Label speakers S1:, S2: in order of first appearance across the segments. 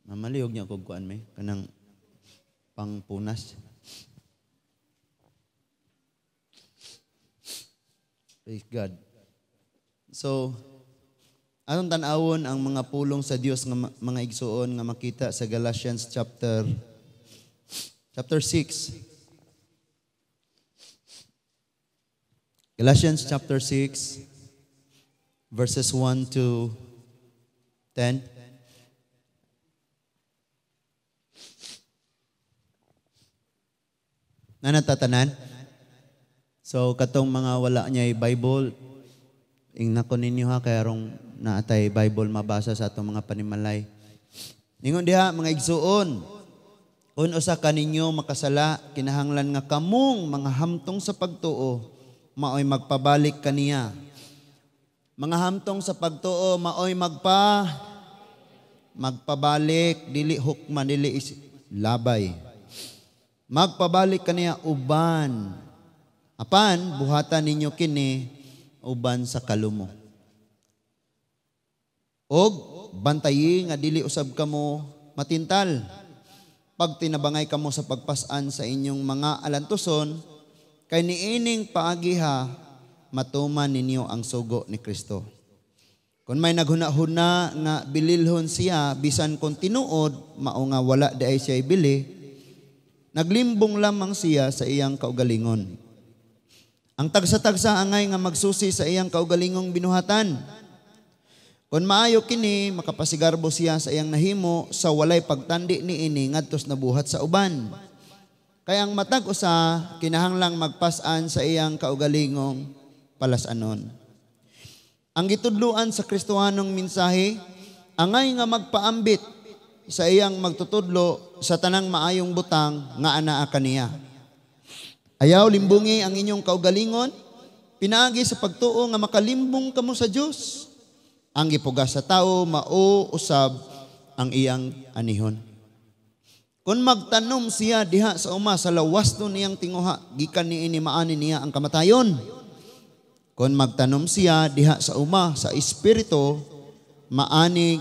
S1: Mamalihog niya kog kuan may kanang pangpunas. Praise God. So, atong tan-awon ang mga pulong sa Dios nga mga igsuon nga makita sa Galatians chapter 6. Galatians chapter 6 verses 1 to 10. Nanatatanan? So katong mga wala niya Bible, ingna ko ninyo ha, kay arong naatay Bible mabasa sa atong mga panimalay. Ingon diha mga igsuon, kun usa ka ninyo makasala, kinahanglan nga kamong mga hamtong sa pagtuo maoy magpabalik kaniya. Mga hamtong sa pagtuo maoy magpabalik, dili hukman, dili labay. Magpabalik kaniya uban. Apan buhatan ninyo kini uban sa kalumo. Og bantayi nga dili usab kamo matintal. Pag tinabangay kamo sa pagpasan sa inyong mga alantuson, kay niining paagiha matuman ninyo ang sugo ni Kristo. Kung may naghuna-huna nga bililhon siya bisan kung tinuod mao nga wala diay siya ibili, naglimbong lamang siya sa iyang kaugalingon. Ang tagsa-tagsa angay nga magsusi sa iyang kaugalingong binuhatan. Kung maayo kini, makapasigarbo siya sa iyang nahimo sa walay pagtandi niini ngadtos nabuhat sa uban. Kaya ang matag usa kinahanglang magpasan sa iyang kaugalingong palasanon. Ang gitudluan sa Kristohanong mensahe, angay nga magpaambit sa iyang magtutudlo sa tanang maayong butang nga anaa kaniya. Ayaw limbungi ang inyong kaugalingon, pinaagi sa pagtuo nga makalimbong kamo sa Dios. Ang gipugas sa tao mao usab ang iyang anihon. Kung magtanom siya diha sa uma sa lawas to niyang tinguha, gikan niini maani niya ang kamatayon. Kung magtanom siya diha sa uma sa espiritu, maani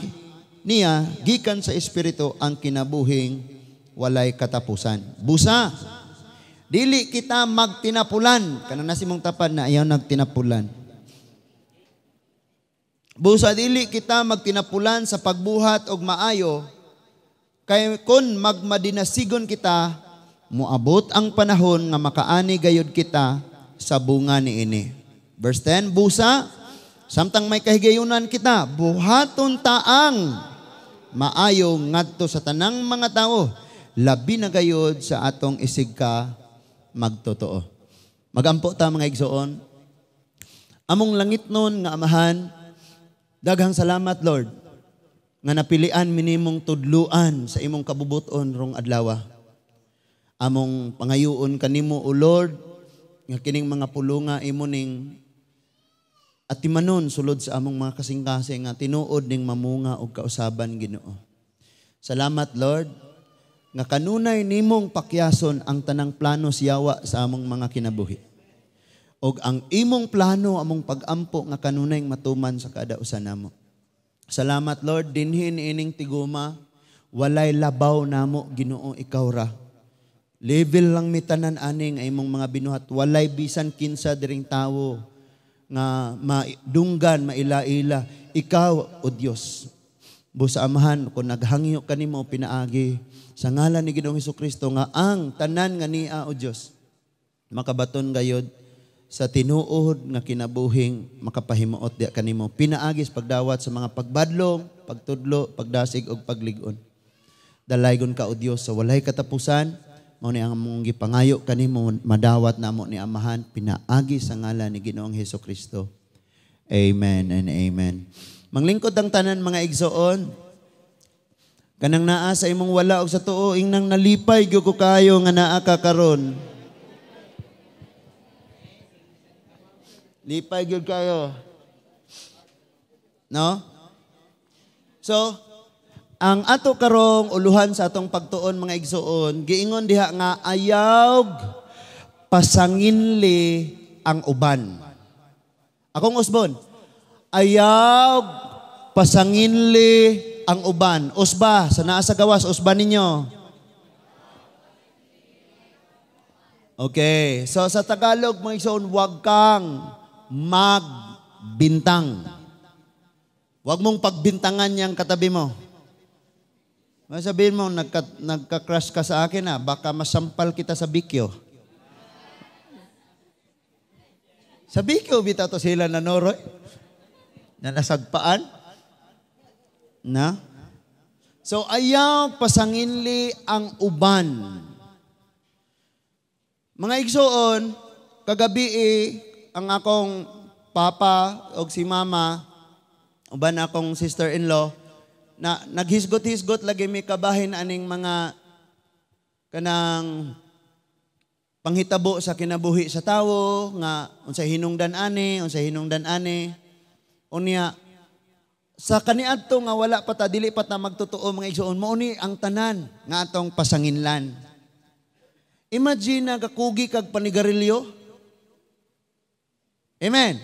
S1: niya gikan sa espiritu ang kinabuhing walay katapusan. Busa, dili kita magtinapulan. Kanang nasi mong tapad na ayaw nagtinapulan. Busa, dili kita magtinapulan sa pagbuhat og maayo, kay kun magmadinasigon kita, moabot ang panahon nga makaani gayud kita sa bunga niini. Verse 10, busa, samtang may kahigayunan kita, buhaton taang maayo ngadto sa tanang mga tao, labi na gayud sa atong isig ka magtotoo. Magampo ta mga igsoon. Among langit nun nga Amahan, daghang salamat Lord nga napilian minimong tudluan sa imong kabubuton rong adlaw. Among pangayuon kanimo o Lord nga kining mga pulunga imo ning atimanon sulod sa among mga kasing-kasing nga tinuod ning mamunga og kausaban Ginoo. Salamat Lord nga kanunay nimong pakyason ang tanang plano siyawa sa among mga kinabuhi. Og ang imong plano among pagampo nga kanunay matuman sa kada usa namo. Salamat Lord, dinhin ining tiguma, walay labaw namo Ginoo, ikaw ra. Level lang mitanan aning imong mga binuhat, walay bisan kinsa diring tawo nga madunggan, maila-ila, ikaw o Dios. Busa Amahan, kung naghangyo kanimo pinaagi sa ngalan ni Ginoong Hesukristo nga ang tanan nga niya o Dios makabaton gayod sa tinuod nga kinabuhing makapahimuot diya kanimo pinaagi sa pagdawat sa mga pagbadlong, pagtudlo, pagdasig ug paglig-on. Dalaygon ka o Dios sa walay katapusan, mao ni ang among gipangayo kanimo madawat namo ni Amahan pinaagi sa ngalan ni Ginoong Hesukristo. Amen and amen. Manglingkod ang tanan mga igsoon. Kanang naa sa imong wala og sa tuo, ingnang nalipay gyud ko kayo nga naa ka karon. Lipay gyud kayo. No? So, ang ato karong uluhan sa atong pagtuon mga igsoon, giingon diha nga ayaw pasanginli ang uban. Akong usbon, ayaw pasanginli ang uban. Usba, sa naa sa gawas, usba ninyo. Okay, so sa Tagalog, mga igsoon, wag kang magbintang. Wag mong pagbintangan niyang katabi mo. Masabihin mo, nagka-crush ka sa akin ha, baka masampal kita sa bikyo. Sa bikyo, bitaw to sila na noroy. Na nasagpaan. Na? So ayaw pasanginli ang uban. Mga igsoon, kagabi ang akong papa o si mama, uban akong sister-in-law, na naghisgot-hisgot lagi mi kabahin aning mga kanang panghitabo sa kinabuhi sa tawo nga unsay hinungdan ani, unsay hinungdan ani. Unya sa kaniadto nga wala pa ta, dili pa ta magtotoo mga igsoon, mao ni ang tanan nga atong pasanginlan. Imagine na gakugi kag panigarilyo. Amen.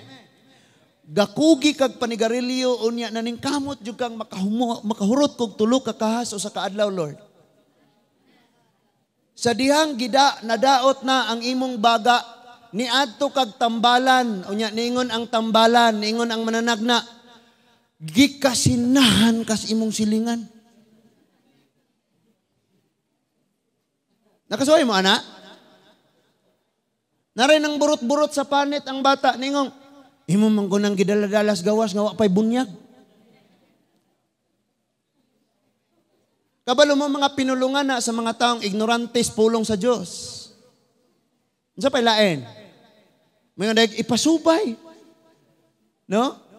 S1: Gakugi kag panigarilyo unya naning kamot jud kang makahurot kog tulo ka kahas o sa kaadlaw, Lord. Sa dihang gida nadaot na ang imong baga niadto kag tambalan unya niingon ang tambalan, niingon ang mananagna, gikasinahan kas imong silingan. Nakasuway mo, ana? Naray nang burot-burot sa panit ang bata. Ningong, imo man ko nang gidaladalas gawas nga wa pa'y bunyag. Kabalo mo mga pinulungan na sa mga taong ignorantes pulong sa Diyos. Unsa pa'y lain? Mga daig ipasubay. No?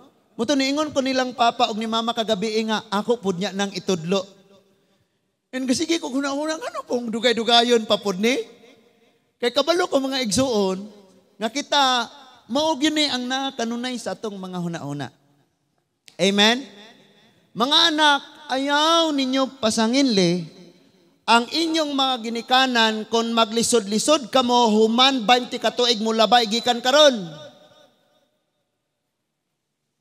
S1: Muto niingon ko nilang papa og ni mama kagabi nga ako pud niya nang itudlo. And sige ko huna-huna ano pong dugay-dugayon pa pud ni? Kay kabalo ko mga igsuon nga kita mao gyud ni ang nakanunay sa atong mga huna-huna. Amen. Mga anak, ayaw ninyo pasanginli ang inyong mga ginikanan kon maglisod-lisod kamo human 20 ka tuig mulabay gikan karon.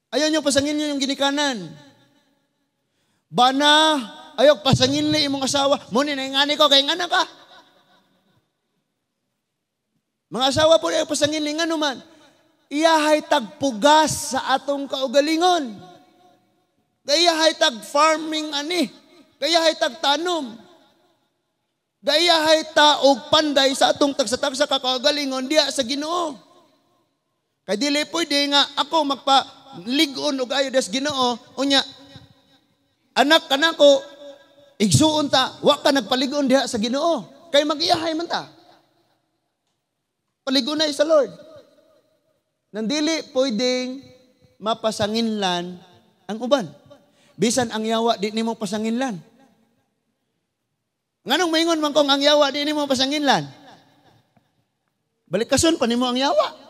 S1: Ayaw nyo pasangin nyo yung ginikanan. Bana, ayaw pasangin ni imong asawa. Muna na ingani ko, kay ngana ka. Mga asawa po, ayaw pasangin ni ngano man. Iyahay tagpugas sa atong kaugalingon. Iyahay tag farming ani. Iyahay tag tanom. Iyahay ta og panday sa atong tagsa-tagsa kakaugalingon diya sa Ginoo. Kay dili pwede nga ako magpa ligon og ayo des Ginoo unya anak kanako igsuon ta wa ka nagpaligon diha sa Ginoo kay magiyahay man ta paligonay sa Lord. Nandili pwedeng mapasanginlan ang uban. Bisan ang yawa di nimo pasanginlan. Nganong maingon man kong ang yawa di nimo pasanginlan? Balikason pa nimo ang yawa.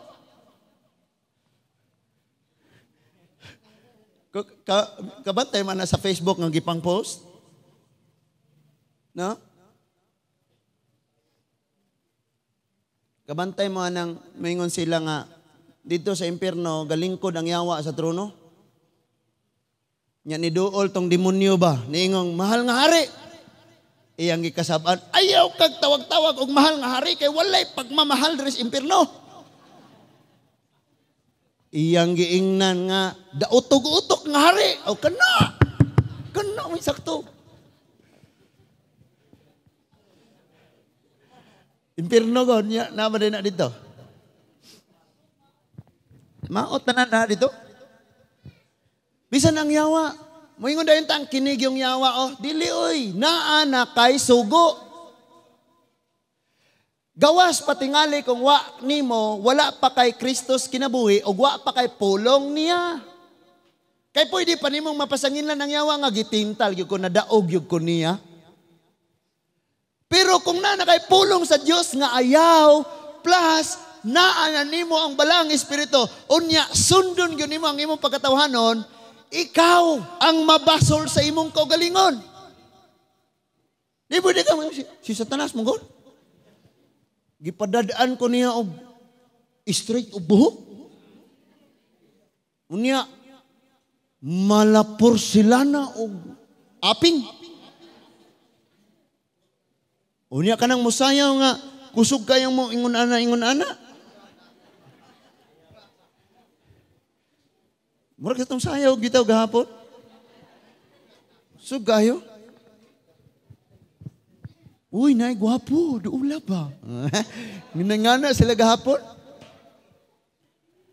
S1: Kabantay man na sa Facebook ng gipang post? No? Kabantay mo nang maingon sila nga dito sa impierno galingkod ang yawa sa trono. Nya ni duol tong demonyo ba niingong mahal nga hari. Iyang gikasab-an, ayaw kag tawag-tawag og mahal nga hari kay walay pagmamahal diri sa impierno. Iyang giingnan nga dautog-utok nga hari. O kana. Kana may sakto. Impierno ko niya na ba din na dito. Maot na na dito. Bisan ang yawa. Moingon dayon tang kinig yung yawa oh, dili oy, naa na kay sugo. Gawas patingali kung wa nimo, wala pa kay Kristus kinabuhi ug wa pa kay pulong niya. Kay pwede pa nimong mapasanginlan ang yawa nga gitintal gyud ko nadaog gyud ko niya. Pero kung naa na kay pulong sa Dios nga ayaw plus naa na nimo ang balang espiritu, unya sundon gyud nimo ang imong pagkatawhanon, ikaw ang mabasol sa imong kaugalingon. Di pwede ka si Satanas mo gol. Gipadadaan ko niya og straight og buhok. Unya Mala porselana og aping. Unya ka nang musayaw nga kusog kayong mo ingon ana ingon ana. Murag sa tong sayaw gitaw gahapon. Sug kayo. Uy, nay gwapo, duula ba? Ngana sila gahapon.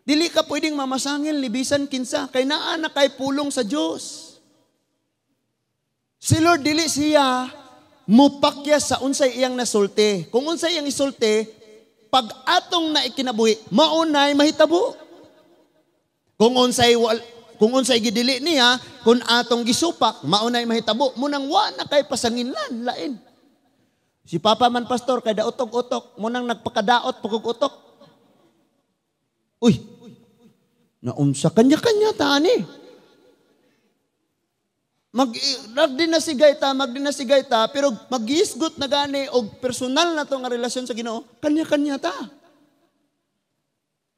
S1: Dili ka pwedeng mamasangil ni bisan kinsa kay naa na kay pulong sa Dios. Si Lord dili siya mupakya sa unsay iyang nasulti. Kung unsay iyang isulti, pag atong naikinabuhi, maunay mahitabo. Kung unsay gidili niya, kung atong gisupak, maunay mahitabo. Munang wa na kay pasanginlan, lain. Si Papa man pastor, kay daotog-utok, munang nagpakadaot pagug-utok. Uy, naunsa kanya-kanya tani. Magdinasigay ta, pero magisgot na gani og personal na to nga relasyon sa Ginoo, kanya-kanya ta.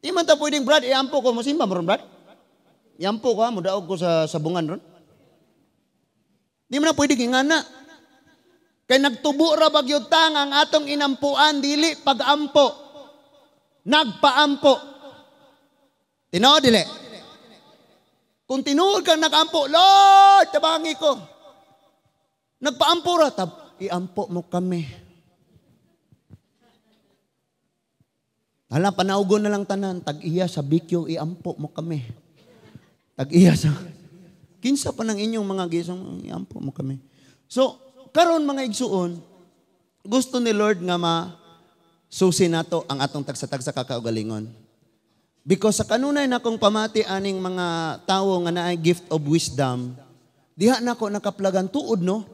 S1: Di man ta pwedeng, Brad, iampo ko, mosimba mo ron, Brad? Iampo ko, ha, mudaog ko sa sabungan ron. Di man na pwedeng ingana. Kay nagtubo ra bagyod ta nga ang atong inampuan, dili pag-ampo. Nagpaampo. Tinuod dili? Kung tinuod kang nag-ampo, Lord, tabangi ko. Nagpaampo ra, iampo mo kami. Hala, panaugon na lang tanan, tag-iya sa bikyo, iampo mo kami. Tag-iya sa... Kinsa pa ng inyong mga gisong, iampo mo kami. So, karon mga igsuon, gusto ni Lord nga masusi nato ang atong tagsa-tagsa kakaugalingon. Because sa kanunay na kong pamati aning mga tawo nga naay gift of wisdom, diha nako nakaplagan tuod, no?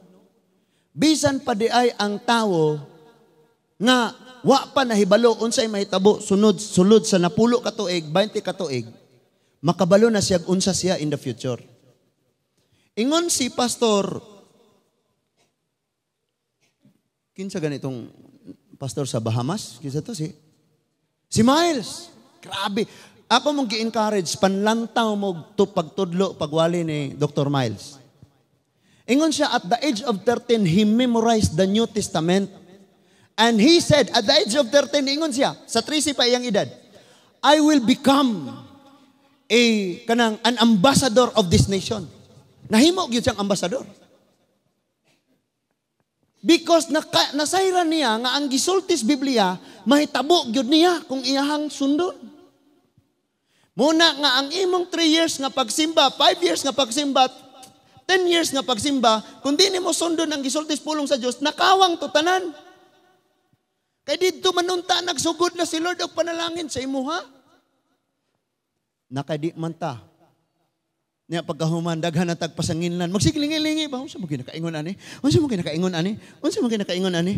S1: Bisan pa di ay ang tawo nga wa pa nahibalo unsay mahitabo sunod sulod sa 10 ka tuig, 20 ka tuig, makabalo na siya unsa siya in the future. Ingon si pastor, kinsa ganitong pastor sa Bahamas? Kinsa to si Miles. Grabe. Ako mong gi-encourage, panlantaw mo to pagtudlo, pagwali ni Dr. Miles. Ingon siya, at the age of 13, he memorized the New Testament. And he said, at the age of 13, ingon siya, sa 13 pa iyang edad, I will become an ambassador of this nation. Nahimo gyud siyang ambassador. Because nasayran niya nga ang gisultis Biblia, mahitabo gyud niya kung iyahang sundon. Muna nga ang imong 3 years nga pagsimba, 5 years nga pagsimba, 10 years nga pagsimba, kung di nimo sundon ang gisultis pulong sa Dios, nakawang to tanan. Kay didto manunta nagsugod na si Lord og panalangin sa imuha. Nakadi man ta. Niya pagkahuman daghan na tagpasanginlan, magsiglingi-lingi ba, unsa mo kinakaingon ani? Unsa mo kinakaingon ani? Unsa mo kinakaingon ani?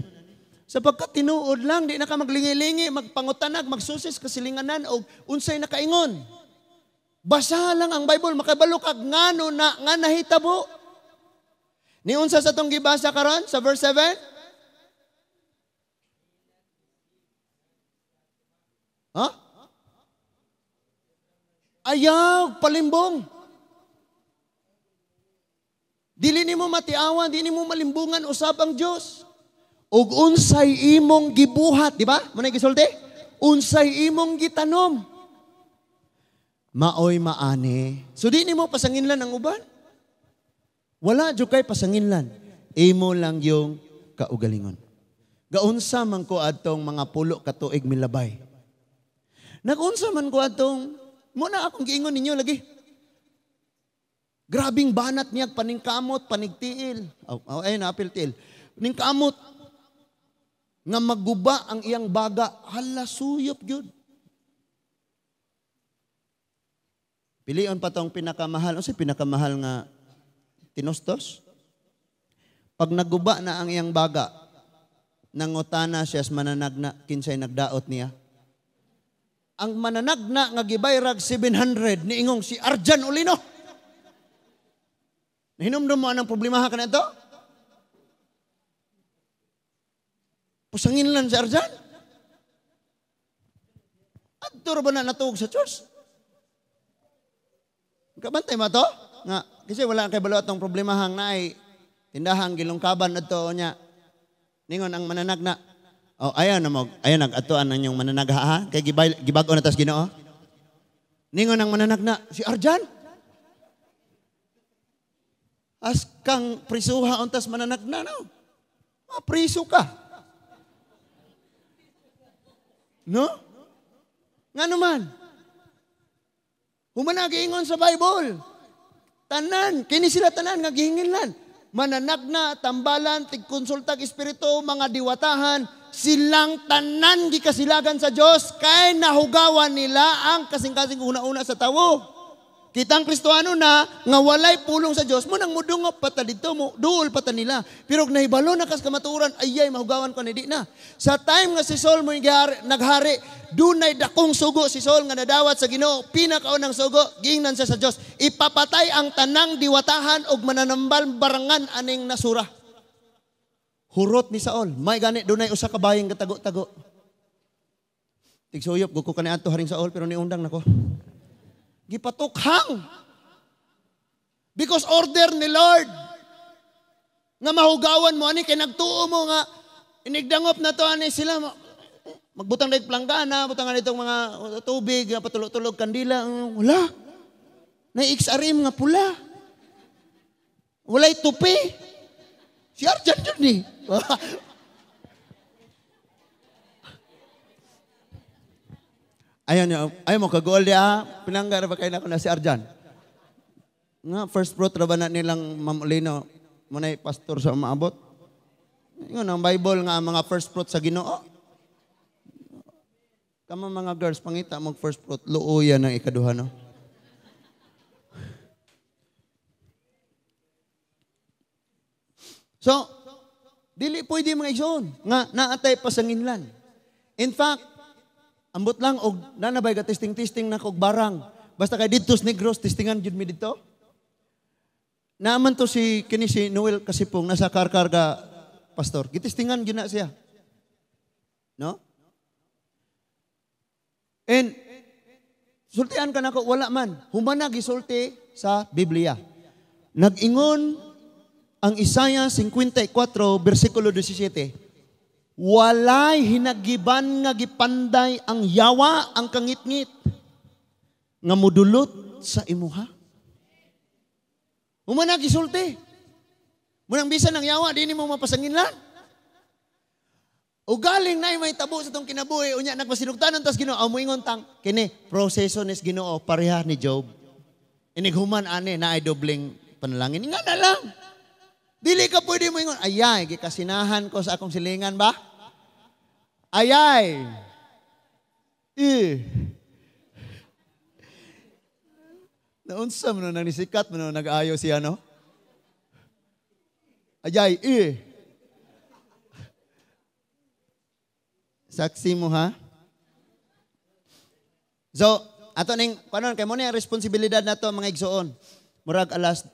S1: Sapagkat tinuod lang, di na ka maglingi-lingi, magpangutanag, magsusis kasilinganan og unsay nakaingon. Basa lang ang Bible, makabalo kag ngano na nga nahitabo. Ni unsa sa tong gibasa karon sa verse 7? Ha? Ayaw palimbong. Dili nimo matiawan, dili nimo malimbungan usab ang Dios. Og unsay imong gibuhat, di ba? Mo na gisulti? Unsay imong gitanom, maoy maani. So di nimo pasanginlan ang uban. Wala jud kay pasanginlan. Imo lang yung kaugalingon. Gaunsa man ko adtong mga 10 ka tuig milabay. Nagunsa man ko adtong mo na akong giingon ninyo lagi. Grabing banat niya, paningkamot, panigtiil. Oh, ay, naapil tiil. Paningkamot, nga maguba ang iyang baga, hala, suyop yun. Pilion pa tong pinakamahal. Ano siya pinakamahal nga tinostos? Pag naguba na ang iyang baga, nangutana siya sa mananagna, kinsay nagdaot niya. Ang mananagna nga gibayrag 700, niingong si Arjan Olino. Nahinumdum mo anang problema ka na ito? Pusangin lang si Arjan. Adto ra ba na natuog sa church? Kabantay mo to? Nga kasi wala kay balo atong problemahang naay tindahang gilungkaban adto nya. Ningon ang mananag na. Oh, ayaw na mo, ayaw nag-atuan ang inyong mananag ha, kay gibag-o na tas Ginoo. Ningon ang mananag na si Arjan. As kang prisuha untas mananag na no. Mapriso ka. No? Nga naman. Humanag-ingon sa Bible. Tanan, kini sila tanan nga gihinginlan. Mananag na, tambalan, tigkonsultag espiritu, mga diwatahan, silang tanan gikasilagan sa Dios kay nahugawan nila ang kasing-kasing una-una sa tawo. Kitang Kristohano na nga walay pulong sa Dios mo nang mudungop pa ta didto mo duol pa ta nila. Pero og nahibalo na kas kamatuoran, ayay mahugawan ko ni di na. Sa time nga si Saul mo naghari, dunay dakong sugo si Saul nga nadawat sa Ginoo, pinakaunang sugo giingnan siya sa Dios, ipapatay ang tanang diwatahan og mananambal barangan aning nasura. Hurot ni Saul, may gani dunay usa ka bayeng gatago-tago. Tigsuyop gud ko kaniadto Haring Saul pero niundang nako. Gipatukhang. Because order ni Lord nga mahugawan mo ani kay nagtuo mo nga inigdangop na to ani sila magbutang daig planggana, butangan itong mga tubig, patulog-tulog kandila, wala. Na XRM nga pula. Walay tupi. Si Arjan jud ni. Ayan, ay mo kagool dia, pinanggar ba kay nako na si Arjan. Nga first fruit ra ba na nilang Ma'am Olino, munay pastor sa maabot. Ingon ang Bible nga ang mga first fruit sa Ginoo. Kamo mga girls pangita mag first fruit, luoya ng ikaduha no. So, dili pwede mga igsoon nga naatay pasanginlan. In fact, ambot lang og nanabay ka testing-testing na kog barang. Basta kay didto sa Negros testingan jud mi didto. Naaman to si kini si Noel Kasipong nasa Karkarga pastor. Gitestingan gyud na siya. No? And sultian ka nako wala man. Humana gisulti sa Biblia. Nag-ingon ang Isaiah 54 bersikulo 17. Walay hinagiban nga gipanday ang yawa ang kangitngit nga mudulot sa imuha. Humana gisulti. Munang bisan ang yawa dini mo mapasanginlan. Ugaling na may tabo sa tong kinabuhi unya nagpasinugtanon tas Ginoo moingon tang kini proseso nis Ginoo pareha ni Job. Inighuman ani naay dobling panalangin nga na lang. Dili ka pwede moingon ayay gikasinahan ko sa akong silingan ba? Ayay. Eh. Naunsa man nang nisikat man nag-ayo siya no? Ayay, eh. Saksi mo ha? So, ato ning kanon kay mo ni ang responsibilidad nato mga igsoon. Murag alas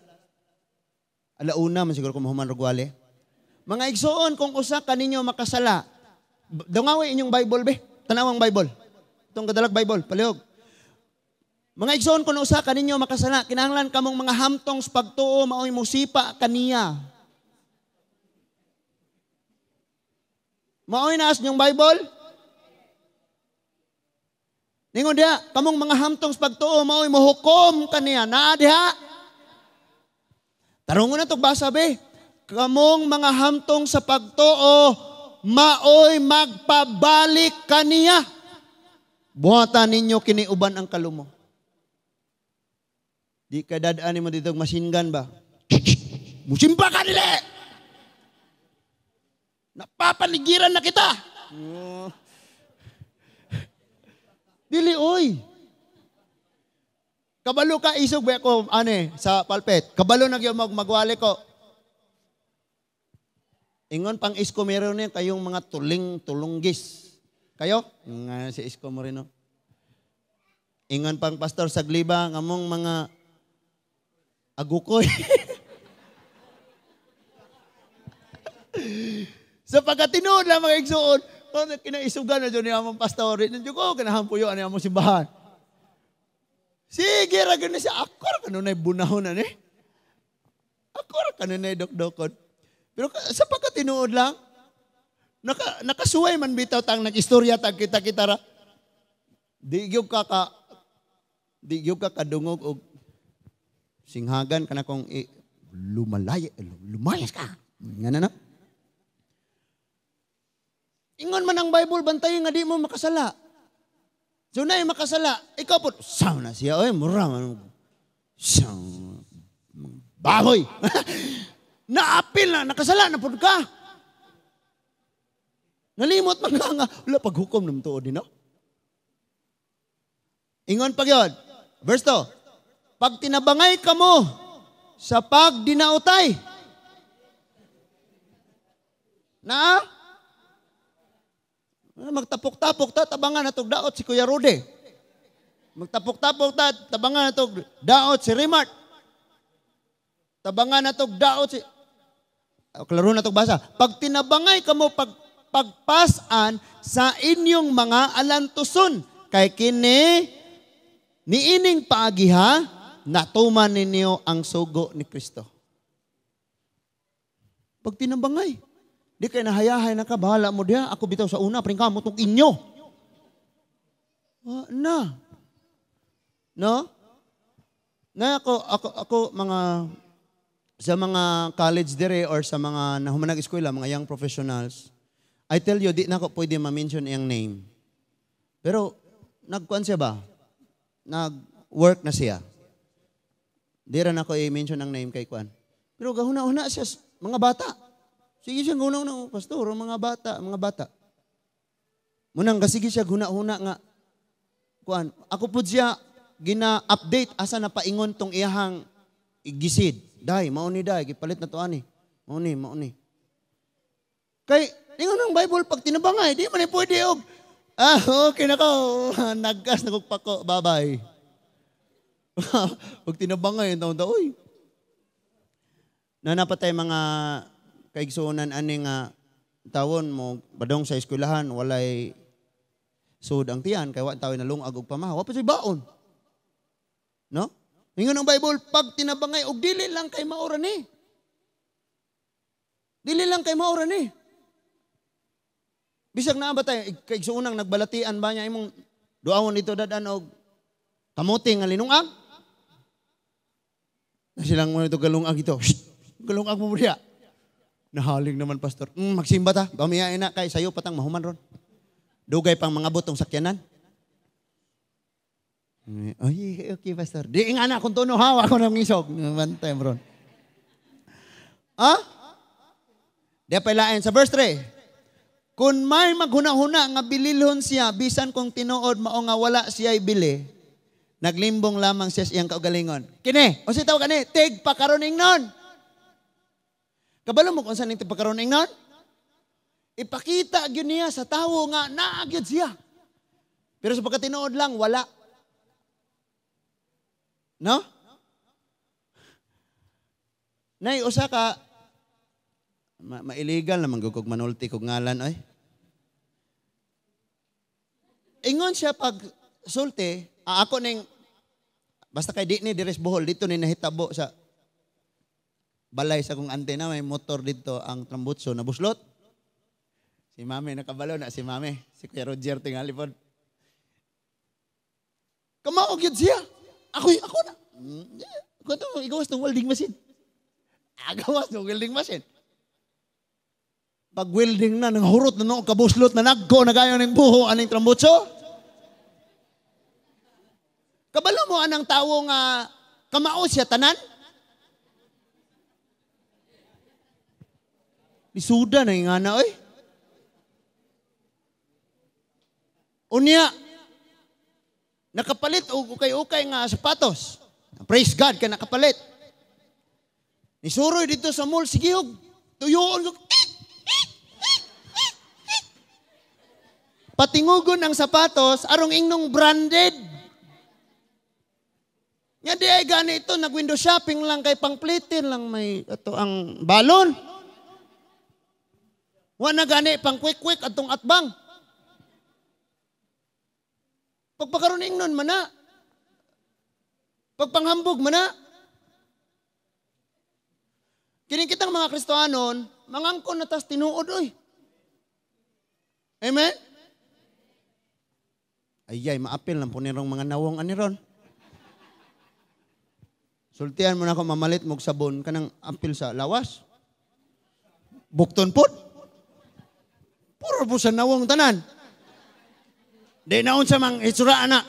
S1: 1:00 man siguro kung mahuman rugwale. Mga igsoon kung usa kaninyo makasala, dungaway inyong Bible be. Tanawang Bible. Itong kadalag Bible, palihog. Mga igsoon kung usa kaninyo makasala, kinahanglan kamong mga hamtong sa pagtuo maoy musipa kaniya. Maoy naas inyong Bible? Ningon diha, kamong mga hamtong sa pagtuo maoy mohukom kaniya. Naa diha. Tarungon na tog basa be. Kamong mga hamtong sa pagtuo maoy magpabalik kaniya. Buhatan ninyo kini uban ang kalumo. Di ka dadaan mo dito machine gun ba? Musimba ka nila! Napapaligiran na kita! Oh. Dili, oy! Kabalo ka, isog ba ko, ane, sa palpet. Kabalo na gyud magwali ko. Ingon pang Isko meron niya kayong mga tuling tulunggis. Kayo? Nga si Isko Moreno. Ingon pang pastor sa Gliba, ngamong mga agukoy. Sa pagkatinuod lang mga igsuon, kinaisugan na dyan niya among pastor. Nandiyo ko, kinahampuyo niya among simbahan. Sige ra gani siya. Ako ra kanunay bunahon na ni. Ako ra kanunay dokdokon. Pero sa pagkatinuod lang, nakasuway man bitaw tang nag-istorya tag kita-kita ra. Di gyud ka kadungog og singhagan kana kong lumayas ka. Nga na na. Ingon man ang Bible, bantayin nga di mo makasala. So na makasala, ikaw po, saw na siya, oy, mura man. Saw, baboy. Naapil na, nakasala na po ka. Nalimot man ka nga, wala paghukom ng tuod din, no? Ingon pag yun, verse 2, pag tinabangay ka mo sa pagdinautay, na, magtapok-tapok ta, tabangan na tog daot si Kuya Rode. Magtapok-tapok ta, tabangan na tog daot si Remart. Tabangan na tog daot si... Klaro na tog basa. Pag tinabangay kamo pagpasan sa inyong mga alantuson, kay kini niining paagiha, natuman ninyo ang sugo ni Kristo. Pag tinabangay, di kay nahayahay na ka, bahala mo diha. Ako bitaw sa una, pring kamo tong inyo. Na. No? Na ako mga sa mga college dire or sa mga nahumanag eskwela, mga young professionals, I tell you, di na ako pwede ma-mention iyang name. Pero nagkuan siya ba? Nag-work na siya. Di ra na ako i-mention ang name kay kuan. Pero gahuna-huna siya mga bata. Sige siya guna-huna, pastor, mga bata, mga bata. Munang kasige siya guna-huna nga kuan. Ako pud siya gina-update asa na paingon tong iyahang gisid. Dai, mao ni dai, gipalit na to ani. Mao ni, mao ni. Kay ingon ang Bible pag tinabangay, di man ni pwede og okay na ko, naggas na kog pako, bye-bye. Pag tinabangay, taon ta, oy. Nanapatay mga kaigsuonan ani nga tawon mo badong sa eskwelahan walay sud ang tiyan kay wa tawo nalungag og pamahaw, wa pa siya baon. No? Ingon ang Bible pag tinabangay og dili lang kay maura ni. Dili lang kay maura ni. Bisag naa ba tayo kaigsuonang nagbalatian ba niya imong duawon dito dadan og kamote nga linungag? Na silang mo ito galungag ito. Shh, galungag mo diha. Nahaling naman, pastor. Magsimba ta. Pamiyain na kay sayo patang mahuman ron. Dugay pang mga botong sakyanan. Ay, okay, pastor. Di nga na, kung tuno hawa ako ng isog. Bantay ron. Ah? Di pa ilain sa verse 3. Kung may maghuna-huna nga bililhon siya, bisan kung tinuod mao nga wala siya bili, naglimbong lamang siya sa iyang kaugalingon. Kini, o si tawag kani, tig pakaroning nun. Kabalo mo kung saan yung pagkaroon nun? Ipakita gyud niya sa tawo nga naa gyud siya. Pero sa pagkatinuod lang, wala. No? Nay, usa ka, mailigal naman gugog manulti kog ngalan, oy. Ingon siya pag sulti, ako ning, basta kay di ni dires Bohol, dito ni nahitabo sa balay sa kong antena, may motor dito ang trambutso na buslot. Si Mami nakabalo na, si Mami. Si Kuya Roger tingali po. Kamao gyud siya. Ako na. Ako to, igawas ng welding machine. Agawas ng welding machine. Pag welding na, nanghurot na noong kabuslot na nagko na gayon ng buho aning trambutso. Kabalo mo anang tawo nga kamao siya tanan? Lisuda na nga na, oy. Unya, nakapalit og ukay-ukay nga sapatos. Praise God ka nakapalit. Nisuroy dito sa mall, sige og tuyoon. Patingugon ang sapatos, arong ingnong branded. Nga di ay gani ito, nag-window shopping lang kay pangplitin lang may ato ang balon. Wa na gani pang quick-quick atong atbang. Pagpakaroon nun man na. Pagpanghambog man na. Kini kitang mga Kristohanon, mangangkon na tas tinuod oy. Amen? Ayay, maapil lang po nirong mga nawong aniron. Sultian mo na ako mamalit mog sabon kanang apil sa lawas. Bukton pod. Puro po sa nawong tanan. Di naon sa mang itsura ana.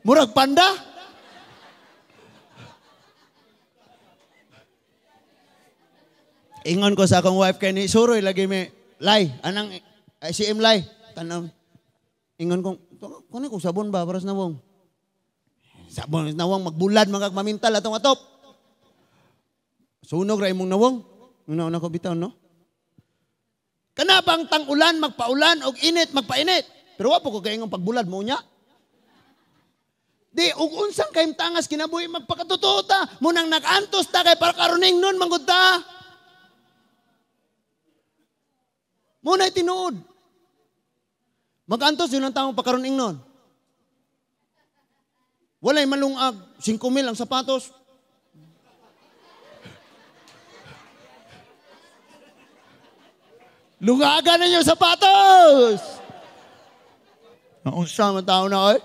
S1: Murag panda. Ingon ko sa akong wife kay ni suroy lagi may lay anang CM lay tanaw. Ingon ko kuno ko sabon ba para sa nawong. Sabon sa nawong magbulad mga mamintal atong atop. Sunog ra imong nawong. Una-una ko bitaw no. Kana bang tang-ulan magpaulan og init magpainit. Pero wa po ko kaingong pagbulad mo nya. Di og unsang kayong tangas kinabuhi magpakatotoo ta munang nag-antos ta kay para karuning nun manggod ta. Muna'y tinuod. Mag-antos yun ang taong pakaruning nun. Walay malungag, 5,000 ang sapatos. Lungagan ninyo sapatos! Naunsa man tao na oy.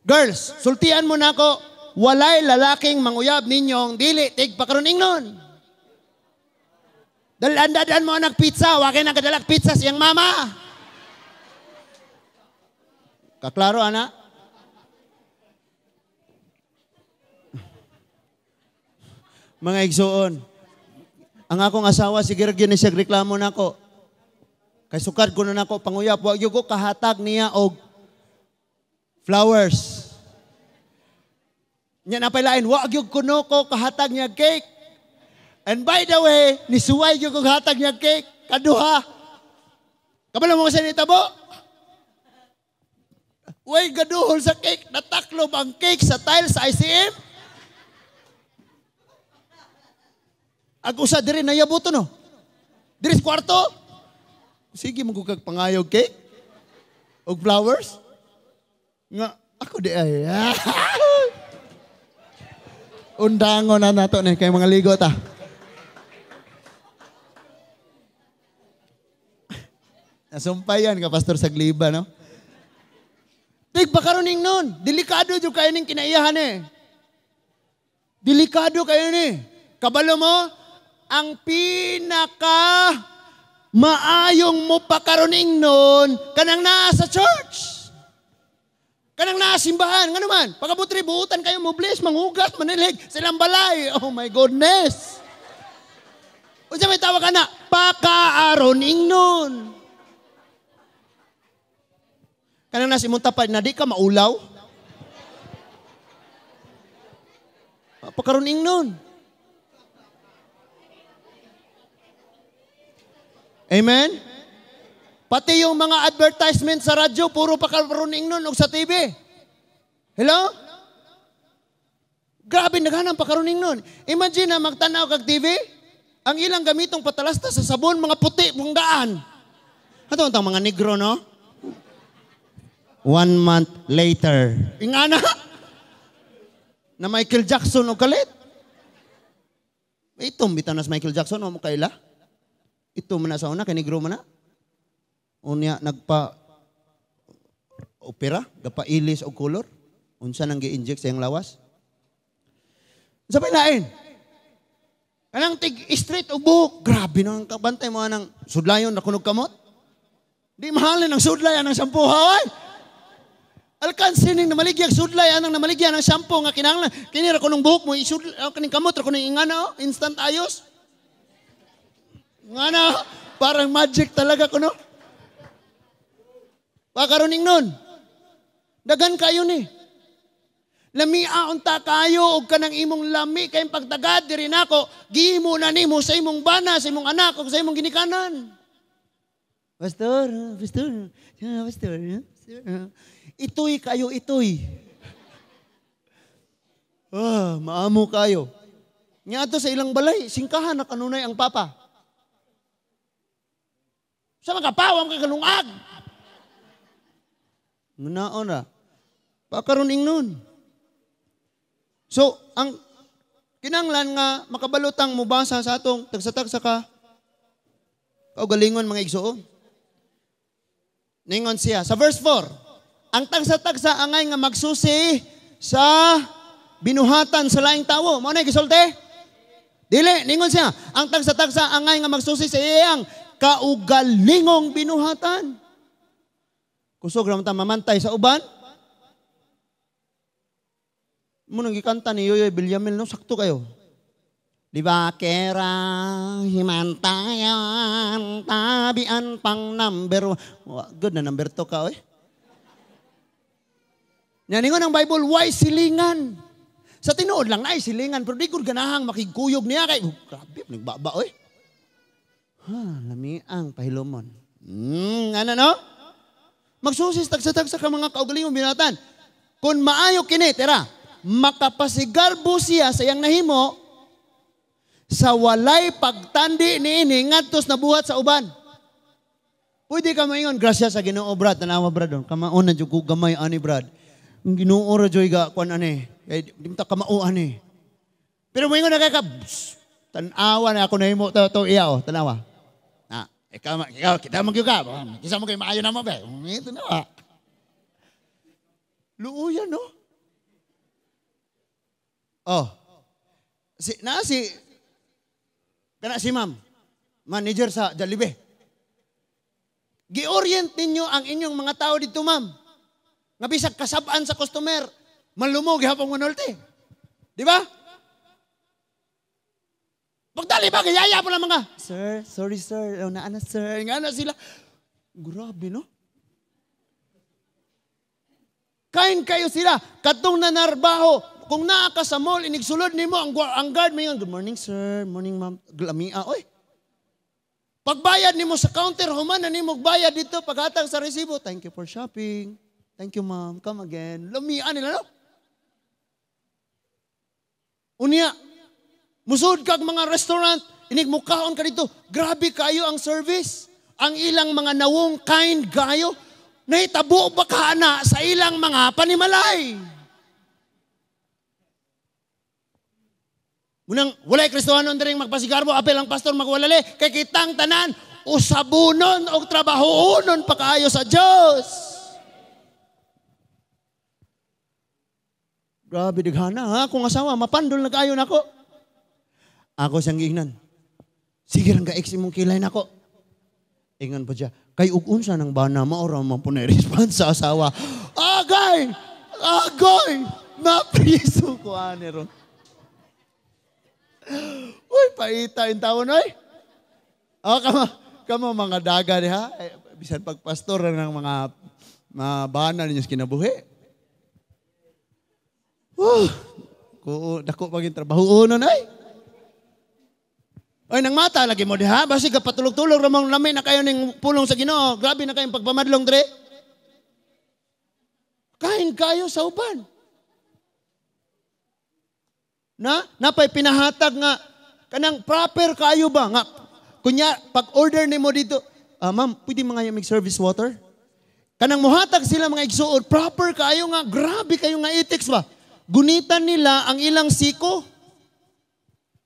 S1: Girls, sultian mo na ako. Walay lalaking manguyab ninyong dili tig pakaruning nun. Dalan-dadan mo anak pizza, waki nang kadalak pizza siyang mama. Kaklaro ana? Mga igsuon, ang akong asawa sige ra gyud ni siya reklamo nako. Kay sukad ko na nako panguyab, wa gyud ko kahatag niya og flowers. Nya napay lain, wa gyud kuno ko kahatag niya cake. And by the way, nisuway gyud ko kahatag niya cake kaduha. Kabalo mo sa nitabo? Way gaduhol sa cake, nataklob ang cake sa tiles sa ICM. Ag usa diri nayabuto no. Diri sa kwarto. Sige mo kag pangayog cake og flowers. Nga ako di ay. Undango na nato ni kay mga ligo ta. Nasumpayan ka Pastor Sagliba no. Tig pakaruning nun. Delikado jud kayo ning kinaiyahan eh. Delikado kayo ni. Kabalo mo ang pinaka maayong mo pakaruning nun kanang naa sa church. Kanang naa simbahan, ngano man? Pagabutri buutan kayo mo bless, manghugas, manilig, silang balay. Oh my goodness. Unsa may tawag ana? Pakaaroning nun. Kanang nasa imong tapad na di ka maulaw. Pakaroning nun. Amen? Pati yung mga advertisement sa radyo, puro pakaroning nun o sa TV. Hello? Grabe, naghanang pakaroning nun. Imagine na magtanaw kag TV, ang ilang gamitong patalasta sa sabon, mga puti, bunggaan. Ato ang mga negro, no? 1 month later. Ingana? Na Michael Jackson o kalit. Ito, bitaw na sa Michael Jackson, o mo kaila? Ito man na sa una, kay negro man na. Unya, nagpa opera, gapailis og kolor. Unsa nang gi-inject sa iyang lawas? Sa lain. Kanang tig street og buhok, grabe nang kabantay mo anang sudlayon na kunog kamot. Di mahalin ang sudlay anang shampoo haway. Alkansining namaligya sudlay anang namaligya ng shampoo nga kinahanglan kini ra kunong buhok mo isudlay kaning kamot ra kunong ingana oh, instant ayos. Ngana parang magic talaga kuno. Pakaruning nun. Dagan kayo ni. Lamia unta kayo og kanang imong lami kayong pagtagad diri nako gihimo na nimo sa imong bana, sa imong anak ug sa imong ginikanan. Pastor, pastor, pastor, pastor. Itoy kayo, itoy. Ah, maamo kayo. Nga ato sa ilang balay, singkahan na kanunay ang papa. Sa mga pawam ka kalungag. Ngunaon ra. Pakaron ingnon. So, ang kinanglan nga makabalutang mubasa sa atong tagsa-tagsa ka kaugalingon, mga igsoon. Ningon siya sa verse 4, ang tagsa-tagsa angay nga magsusi sa binuhatan sa laing tawo. Mao na gisulti? Dili, ningon siya, ang tagsa-tagsa angay nga magsusi sa iyang kaugalingong binuhatan. Kusog ra man ta mamantay sa uban. Mo nang gikanta ni Yoyoy Villamil, no, sakto kayo. Di ba, kera, himantayan, tabian pang number 1. Good na number 2 ka, oy. Yan, ningon ang Bible, why silingan? Sa tinuod lang, ay silingan, pero di ko ganahang makigkuyog niya. Kay, oh, grabe, nagbaba, oy. Ha, lami ang pahilomon. Ano, no? Magsusis, tagsa-tagsa ka mga kaugalingong binatan. Kung maayo kini, tira, makapasigarbo siya sa iyang nahimo, sa walay pagtandi niini ngadto sa nabuhat sa uban. Pwede ka maingon, "Grasya sa Ginoo, Brad, tanawa, Brad, oh. Kamao na jud ko gamay ani, Brad. Ang Ginoo ra joy ga kuan ani. Kay di ta kamao ani." Pero moingon na kay ka, "Tan-awa na ako nahimo to to iya oh, tanawa.
S2: Na, ikaw kita mo gyud ka. Kisa mo kay maayo na mo ba? Ito na.
S1: Luuyan, no? Oh. Si na si kana si ma'am, manager sa Jollibee. Gi-orient ninyo ang inyong mga tao dito, ma'am. Nga bisag kasab-an sa customer, malumo gihapon manulti. Di ba? Pagdali ba, gayaya po lang mga, "Sir, sorry sir, oh, naa na sir." Nga na sila. Grabe, no? Kain kayo sila. Katong nanarbaho, kung naa ka sa mall, inigsulod nimo ang guard may, "Good morning sir, morning ma'am." Glamia, oy. Pagbayad nimo sa counter, human na nimo bayad dito, paghatag sa resibo, "Thank you for shopping. Thank you ma'am, come again." Lamia nila, no? Unya, musud kag mga restaurant, inig mukaon ka dito, grabe kayo ang service. Ang ilang mga nawong kind kayo, nahitabo ba ka na sa ilang mga panimalay? Munang, walay Kristohanon diri magpasigarbo, apel ang pastor magwalali, kay kitang tanan, usabunon og trabahoonon pa kaayo sa Dios. Grabe dighana ha, kung asawa, mapandol na kaayo nako. Ako siyang giingnan. "Sige rang ga-ex imong kilay nako." Ingon pa siya, kay ug unsa nang bana mao ra man po na response sa asawa. Agay! Agoy! Mapriso ko ani ron. Uy, paita yung taon, oy. Oh, kamo mga daga diha. Eh, bisan pagpastor ng mga bana ninyo sa kinabuhi. Woo! Ko, dako paging trabaho nun, ay. Oy, nang mata lagi mo diha, basig ka patulog-tulog ramong lami na kayo ning pulong sa Ginoo. Grabe na kayong pagpamadlong dre. Kain kayo sa uban. Na napay pinahatag nga kanang proper kayo ba nga kunya pag order nimo dito, "Ma'am, pwede mga yung service water?" Kanang muhatag sila mga igsuon, proper kayo nga, grabe kayo nga ethics ba. Gunitan nila ang ilang siko.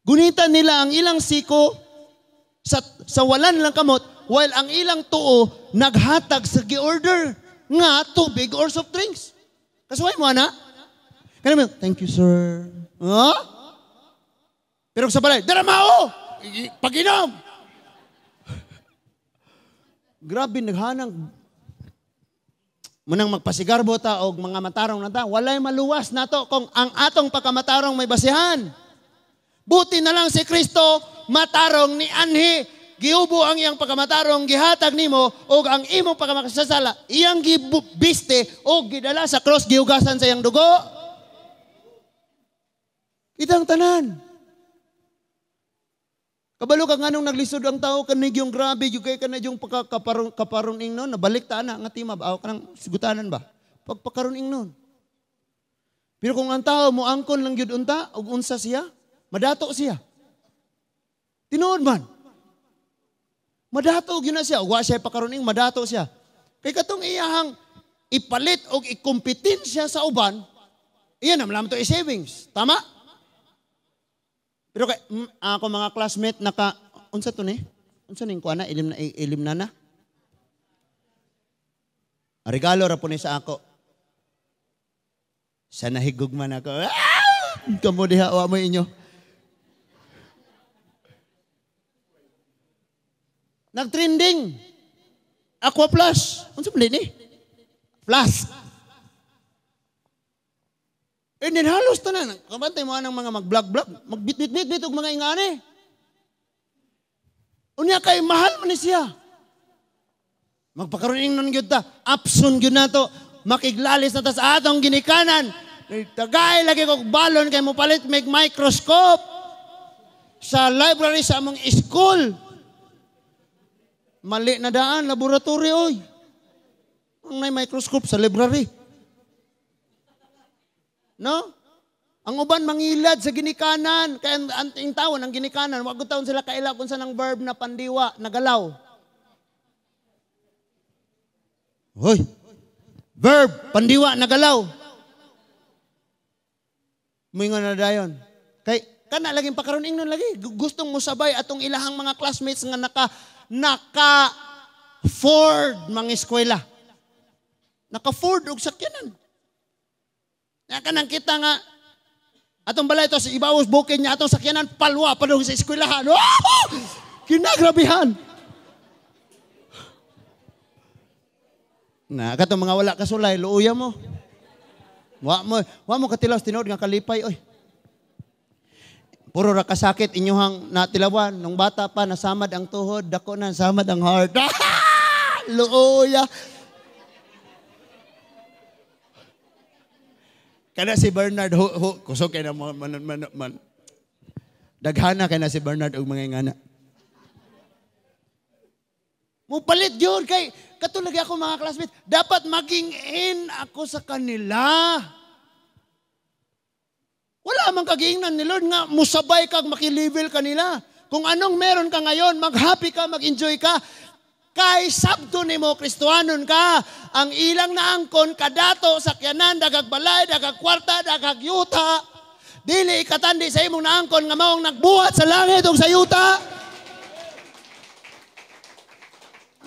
S1: Gunitan nila ang ilang siko sa walan lang kamot while ang ilang tuo naghatag sa gi-order nga tubig or soft drinks. Kasuway mo ana? Kanang mo, "Thank you sir." Huh? Pero sa balay, "Dara mao! Pag-inom!" Grabe, naghanang. Munang magpasigarbo ta og mga matarong na ta, walay maluwas nato kung ang atong pagkamatarong may basihan. Buti na lang si Kristo matarong ni anhi, giubo ang iyang pagkamatarong, gihatag nimo og ang imong pagkamakasasala, iyang gibiste og gidala sa cross, gihugasan sa iyang dugo. Kitang tanan. Kabalo ka nganong naglisod ang tao kanig yung grabe yung kay kanay yung pagkakaparong kaparong ingnon nabalik ta na nga tima ba kanang sigutanan ba pagpakaron ingnon. Pero kung ang tao mo angkon lang gyud unta og unsa siya, madato siya. Tinuod man. Madato gyud na siya. Wa siya pakaroning madato siya. Kay katong iyahang ipalit og ikompetensya sa uban, iyan naman to i-savings. Tama? Pero kay ako mga classmate naka unsa to ni? Unsa ning kuana ilim na ilim na na? Regalo ra po ni sa ako. Sa nahigugman ako. Ah! Kamo diha wa mo inyo. Nagtrending. Aqua Plus. Unsa man ni? Plus. And then halos tanan. Kabantay mo anang mga mag-vlog-vlog, magbit-bit-bit og mga ingani. Unya kay mahal man ni siya. Magpakaroon nun gyud ta, apson gyud nato, makiglalis na ta sa atong ginikanan. Tagay lagi kog balon kay mopalit mig microscope sa library sa among school. Mali na daan, laboratory oy. Ang nay microscope sa library. No? Ang uban mangilad sa ginikanan. Kaya ang tawon, ang ginikanan, wag taon sila kaila kung saan ang verb na pandiwa, nagalaw. Hoy! Verb, pandiwa, nagalaw. Muingon na dayon. Kay, kana laging pakaroon ingnon lagi. Gustong musabay atong ilahang mga classmates nga naka Ford mga eskwela. Naka Ford og sakyanan. Naka nang kita nga atong balay to sa ibawos bukid niya atong sakyanan palwa padung sa eskwelahan. Oh! Kinagrabihan. Na katong mga wala kasulay luoya mo. Wa mo katilaw tinuod nga kalipay oy. Puro ra kasakit inyohang natilawan nung bata pa nasamad ang tuhod, dako na samad ang heart. Luoya. Kana si Bernard ho kusog kay na man. Daghana kay na si Bernard og mga ingana. Mupalit yun kay katulad ako mga classmates, dapat maging in ako sa kanila. Wala mang kagiingnan ni Lord nga musabay kag makilibel kanila. Kung anong meron ka ngayon, mag-happy ka, mag-enjoy ka. Kay sabto nimo Kristohanon ka, ang ilang naangkon kadato sakyanan, dagag balay, dagag kwarta, dagag yuta. Dili ikatandi sa imong naangkon nga maong nagbuhat sa langit ug sa yuta.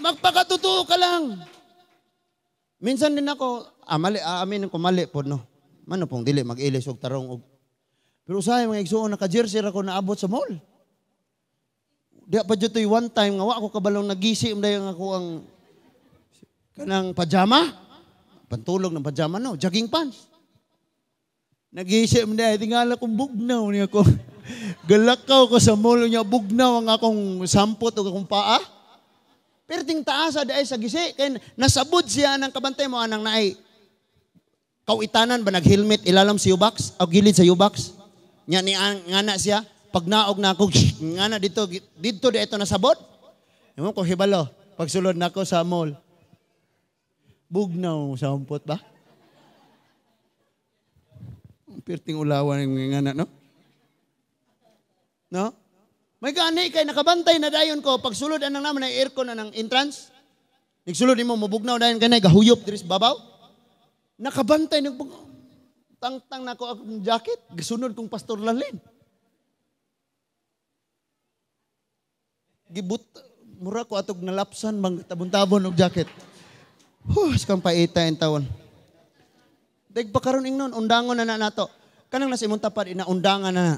S1: Magpakatotoo ka lang. Minsan din ako, mali, aaminin ko mali po, no. Mano pong dili mag-ilis og tarong og. Pero usahay mga igsuon naka-jersey ra ko naabot sa mall. Di pa dyan to'y one time nga wa ako kabalong nagisi dayon ako ang kanang pajama. Pantulog ng pajama no, jogging pants. Nagisi man dayon tingala kong bugnaw niya ko. Galakaw ko sa mall niya bugnaw ang akong sampot ug akong paa. Pero ting taasa daay sa gisi kay nasabod siya ng kabantay mo anang naay kauitanan ba nag-helmet ilalam sa U-box o gilid sa U-box. Nya ni ngana siya pag naog na ako ngana dito didto di ito nasabot. Imo ko hibalo pagsulod nako sa mall. Bugnaw sampot ba? Pirting ulawan ng ngana no? No? May gani kay nakabantay na dayon ko pagsulod anang naman ay aircon na ng entrance. Nagsulod nimo mobugnaw dayon kanay gahuyop diri sa babaw. Nakabantay nag tangtang nako akong jacket, gisunod kong Pastor Lalin. Gibut mura ko atog nalapsan mang tabon-tabon og jacket. Huh, skang paita in tawon. Dag pa karon ingnon undangon na na nato. Kanang nasa imong tapad inaundangan na na.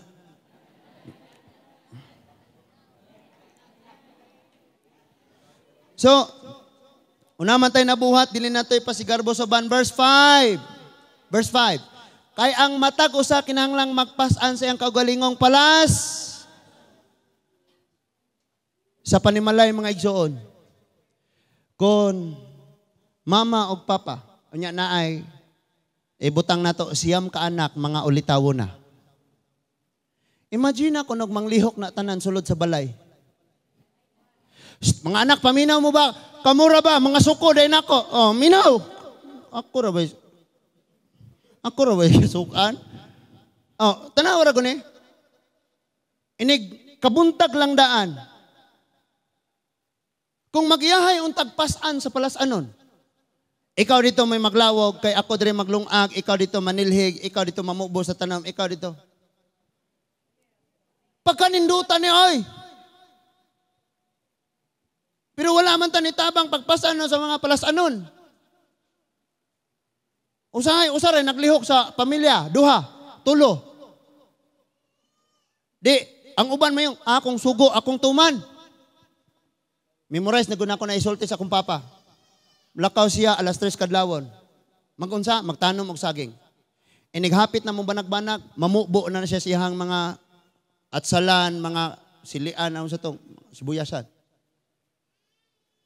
S1: So, una man tayo nabuhat, dili na tayo pasigarbo sa ban. Verse 5. Verse 5. Kay ang matag usa kinahanglang magpas-an sa iyang kaugalingong palas. Sa panimalay mga igsoon. Kon mama og papa, unya naay ibutang nato siyam ka anak mga ulitawo na. Imagine ako og manglihok na tanan sulod sa balay. Shh, mga anak, paminaw mo ba? Kamura ba? Mga suko, dahil nako. Oh, minaw. Ako ra ba? Ako ra ba sukan? Oh, tanaw ra ko ni. Inig, kabuntag lang daan. Kung magiyahay untag pasan sa palasanon, ikaw dito may maglawog, kay ako diri maglungag, ikaw dito manilhig, ikaw dito mamubo sa tanom, ikaw dito. Pagkanindutan ni oy. Pero wala man ta nitabang pagpasan sa mga palasanon. Usahay, usaray, naglihok sa pamilya, duha, tulo. Di, ang uban mayong, akong sugo, akong tuman. Memorize na guna ko na isulti sa akong papa. Lakaw siya alas 3 kadlawon. Magunsa, magtanom og saging. Inighapit na mo banag-banag, mamubo na siya siyang mga atsalan, mga silian, ano sa tong sibuyasan.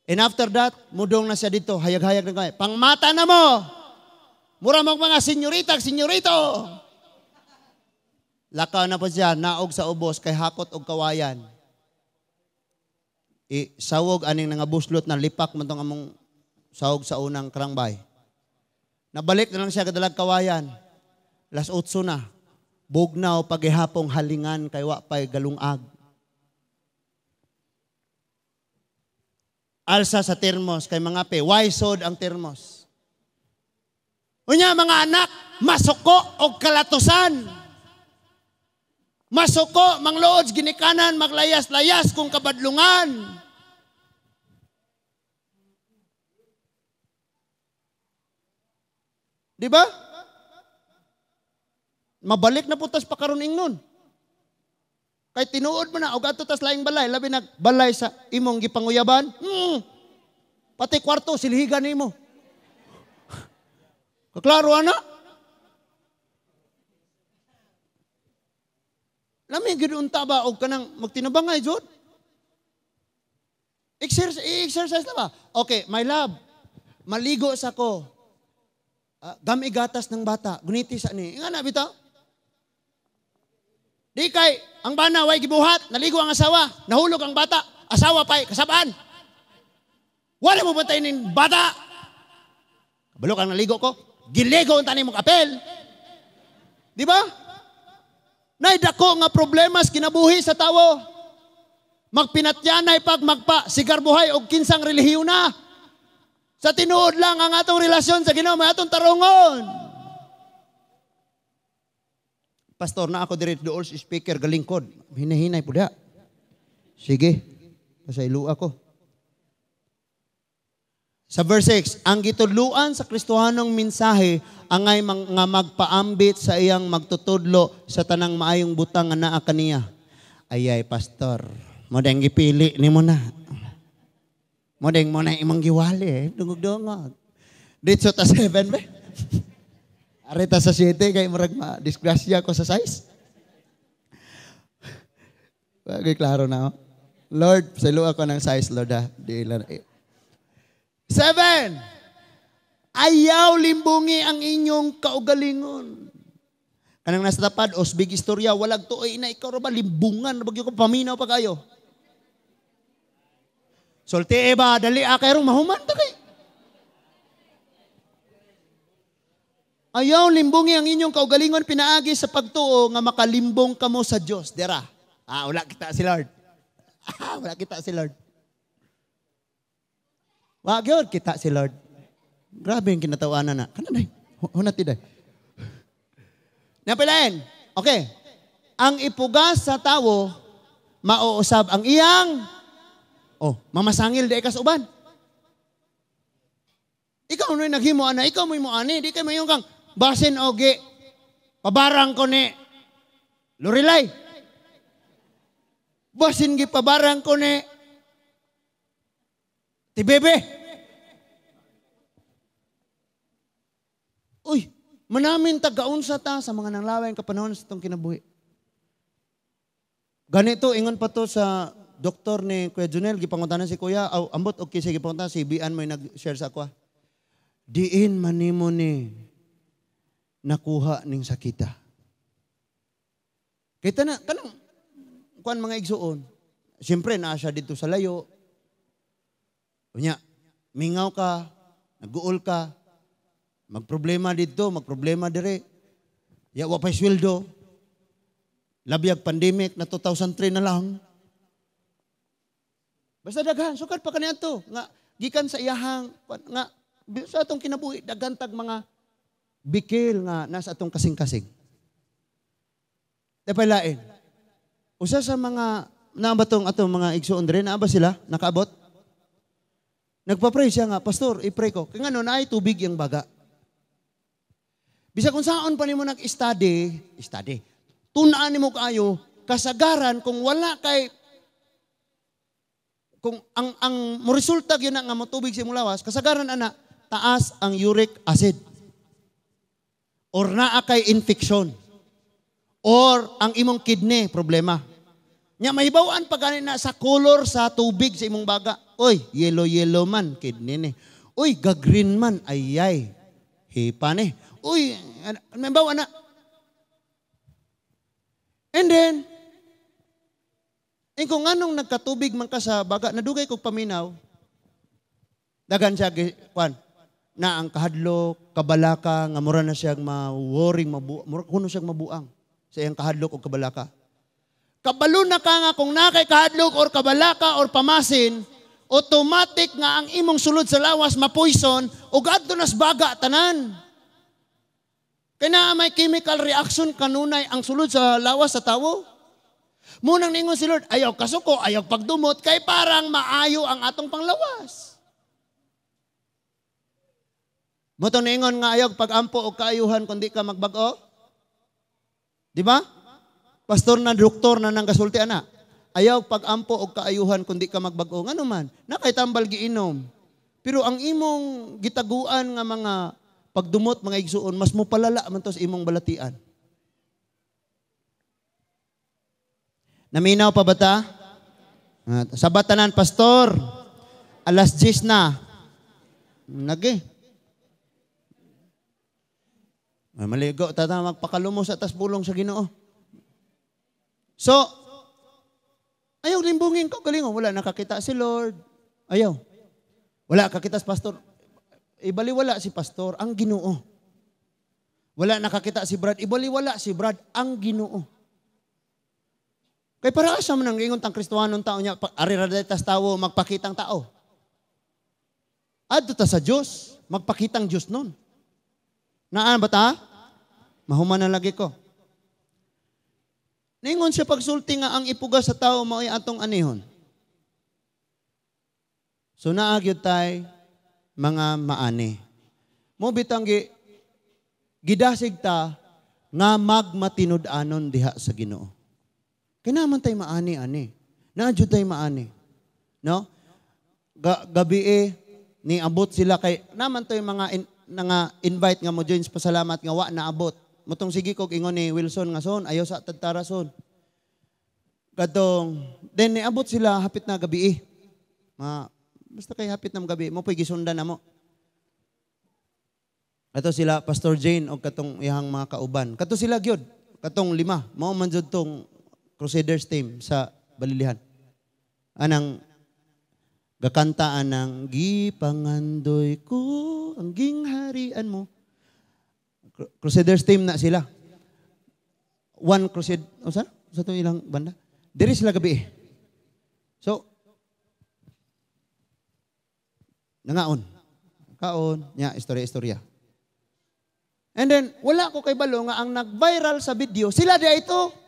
S1: And after that, mudong na siya dito, hayag-hayag na kaya. Pangmata na mo! Mura mong mga senyorita, senyorito! Lakaw na po siya, naog sa ubos, kay hakot og kawayan. Isawog aning nangabuslot na lipak man tong among sawog sa unang karangbay. Nabalik na lang siya kadalag kawayan. Las 8 na. Bugnaw paghihapong halingan kay wa pay galungag. Alsa sa termos kay mga pe, why sod ang termos? Unya mga anak, masuko og kalatusan. Masuko, manglood, ginikanan, maglayas-layas kung kabadlungan. Di ba? Mabalik na po tas pakaron ingnon. Kay tinuod mo na, og adto tas laing balay, labi nag balay sa imong gipanguyaban. Pati kwarto silhigan nimo. Kaklaro ana. Lami gid unta ba og kanang magtinabangay jud? Exercise na ba? Okay, my love. Maligo sa ko. Gami gatas ng bata, guniti sa ni. Nga na bitaw? Di kay ang bana way gibuhat, naligo ang asawa, nahulog ang bata, asawa pa'y kasabaan. Wala mo bantay ning bata. Kabalo kang naligo ko, giligo ang tanim mong apel. Di ba? Naidako nga problemas kinabuhi sa tawo. Magpinatyanay pag magpa sigarbuhay og kinsang relihiyon na. Sa tinuod lang ang atong relasyon sa Ginoo, may atong tarungon. Pastor, na ako diri dool sa speaker galingkod. Hinahinay po da. Sige, pasaylo ako. Sa verse 6, ang gitudluan sa Kristohanong mensahe angay nga magpaambit sa iyang magtutudlo sa tanang maayong butang nga naa kaniya. Ayay, pastor, mo dang gipili nimo na. Mo dang mo na imong giwali eh. Dungog-dungog. Dito ta 7 be. Arita sa 7 kay murag ma-disgrasya ko sa size. Bagay klaro na. Oh. Lord, salo ako ng size, Lord ha. Di lang. 7. Ayaw limbungi ang inyong kaugalingon. Kanang nasa tapad, osbig istorya, walag tuoy na ikaw ba limbungan, bagyo ko paminaw pa kayo. Sulti eh ba, dali a kayrong mahuman ta kay. Ayaw limbungi ang inyong kaugalingon pinaagi sa pagtuo nga makalimbong kamo sa Dios. Dira. Ah, wala kita si Lord. Ah, wala kita si Lord. Wa gyud kita si Lord. Grabe yung kinatawanan na. Kana day. Hunat day. Napilain. Okay. Ang ipugas sa tawo mauusab ang iyang oh, mamasangil di ka sa uban. Ikaw no'y naghimo ana, ikaw mo'y moani, di kay mayong kang basin oge pabarang ko ni Lorelai. Basin gi pabarang ko ni Tibebe. Uy, manamin tagaunsa ta sa mga nanglaway kapanahon sa itong kinabuhi. Ganito, ingon pa to sa doktor ni Kuya Junel, gipangutanan si Kuya, aw, ambot, okay, sige, gipangutanan, si Bian mo yung nag-share sa ako. Diin manimo ni nakuha ning sakita. Kita na, kanang, kuan mga igsuon, siyempre, naa siya dito sa layo. Unya, mingaw ka, naguol ka, magproblema dito, magproblema dire. Ya, wa pa'y sweldo. Labyag pandemic na 2003 na lang. Basta daghan, sukad pa kaniadto nga gikan sa iyahang nga sa atong kinabuhi daghan tag mga bikil nga nasa atong kasing-kasing. Dapay lain. Usa sa mga naa ba tong atong mga igsuon diri, naa ba sila nakaabot? Nagpa-pray siya nga, "Pastor, i-pray ko." Kaya ngano naay tubig yung baga. Bisag kung saon pa nimo nag-study, study. Tun-an nimo kaayo, kasagaran kung wala kay kung ang mo resulta gyud na nga motubig sa imong lawas, kasagaran ana taas ang uric acid. Or naa kay infection. Or ang imong kidney problema. Nya mahibaw-an pa gani na sa color sa tubig sa imong baga. Oy, yellow yellow man kidney ni. Uy, ga-green man ayay. Hipa ni. Uy, mahibaw na. And then, eh kung anong nagkatubig man ka sa baga, nadugay kog paminaw, dagan siya, kwan, na ang kahadlok, kabalaka, nga mura na siyang ma-worrying, mura kuno siyang mabuang sa iyang kahadlok o kabalaka. Kabalo na ka nga kung naa kay kahadlok or kabalaka or pamasin, automatic nga ang imong sulod sa lawas mapoison o adto nas baga tanan. Kaya na may chemical reaction kanunay ang sulod sa lawas sa tawo. Munang ningon si Lord, ayaw kasuko, ayaw pagdumot, kay parang maayo ang atong panglawas. Mao ningon nga ayaw pagampo o kaayuhan kundi ka magbag-o. Di ba? Pastor na doktor na nang gasulti ana. Ayaw pagampo og kaayuhan kundi ka magbag-o. Ngano man, na kay tambal giinom. Pero ang imong gitaguan nga mga pagdumot, mga igsuon, mas mopalala man to sa imong balatian. Naminaw pa ba ta? Sa batanan, pastor, alas 10 na. Nagi. Ay, maligo, tata, magpakalumos at tas bulong sa Ginoo. So, ayaw limbungin ko, galingon, wala nakakita si Lord. Ayaw. Wala kakita si pastor. Ibaliwala si pastor, ang Ginoo. Wala nakakita si Brad, ibaliwala si Brad, ang Ginoo. Kay para asa man ang ingon tang Kristohanon tao niya, ari ra tas tawo magpakitang tao. Adto ta sa Dios, magpakitang Dios nun. Naan ba ta? Mahuman na lagi ko. Ningon siya pagsulti nga ang ipugas sa tao mao'y atong anihon. So naa gyud tay mga maani. Mo bitang gidasig ta nga magmatinud-anon diha sa Ginoo. Kaya naman tayo maani ani. Naa jud tay maani. No? Gabi eh, niabot sila kay naman tayo mga nga invite nga mo join sa pasalamat nga wa naabot. Mutong sige kog ingon ni Wilson nga son, ayaw sa tadtara son. Kadtong then niabot sila hapit na gabi eh. Ma, basta kay hapit na gabi, mo po'y gisundan na mo. Kato sila Pastor Jane og katong iyang mga kauban. Kato sila gyud, katong lima, mao man jud tong Crusaders team sa Balilihan. Anang gakantaan ng gipangandoy ko ang gingharian mo. Crusaders team na sila. One Crusade, o sa? Sa itong ilang banda? Diri sila gabi eh. So, nangaon. Kaon, nya, istorya-istorya. And then, wala ko kay balo nga ang nag-viral sa video, sila di ito.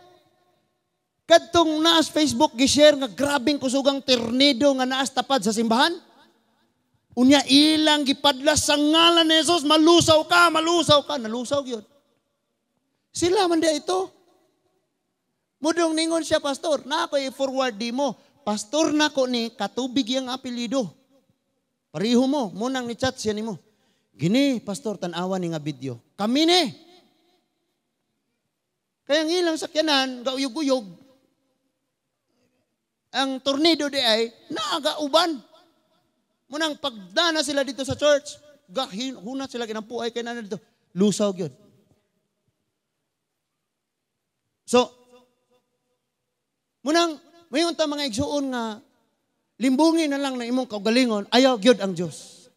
S1: Kadtong naas Facebook gi-share nga grabeng kusugang tornado nga naas tapad sa simbahan. Unya ilang gipadlas sa ngalan ni Jesus, malusaw ka, malusaw ka, nalusaw gyud. Sila man di ito. Mudong ningon siya, pastor, na ako i-forward di mo. Pastor na ko ni katubig yang apelyido. Pareho mo, munang ni chat siya nimo. Gini, pastor, tan-awa ni nga video. Kami ni. Kaya ang ilang sakyanan, gauyog-uyog. Ang tornado di ay naagauban. Munang pagdana sila dito sa church, gahunat sila ginampuay kay na dito. Lusaw gyud. So, munang mayon ta mga igsuon nga limbungin na lang na imong kaugalingon, ayaw gyud ang Dios.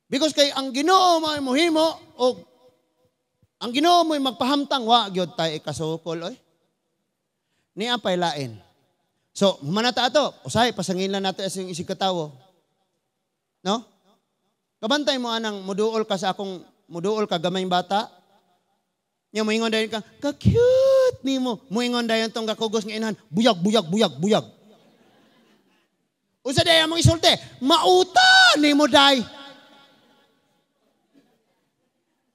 S1: Because kay ang Ginoo mo himo o ang Ginoo mo'y magpahamtang, wa gyud tay ikasukol oy. Niya pay lain. So, humanata ato, usahay pasangilan nato asing isig katawo. No? Kabantay mo anang muduol ka sa akong muduol ka gamayng bata. Nya moingon dayon ka, ka-cute nimo. Moingon dayon tong gakugos nga inahan, buyag, buyag, buyag, buyag. Unsa day among isulti? Mauta nimo day.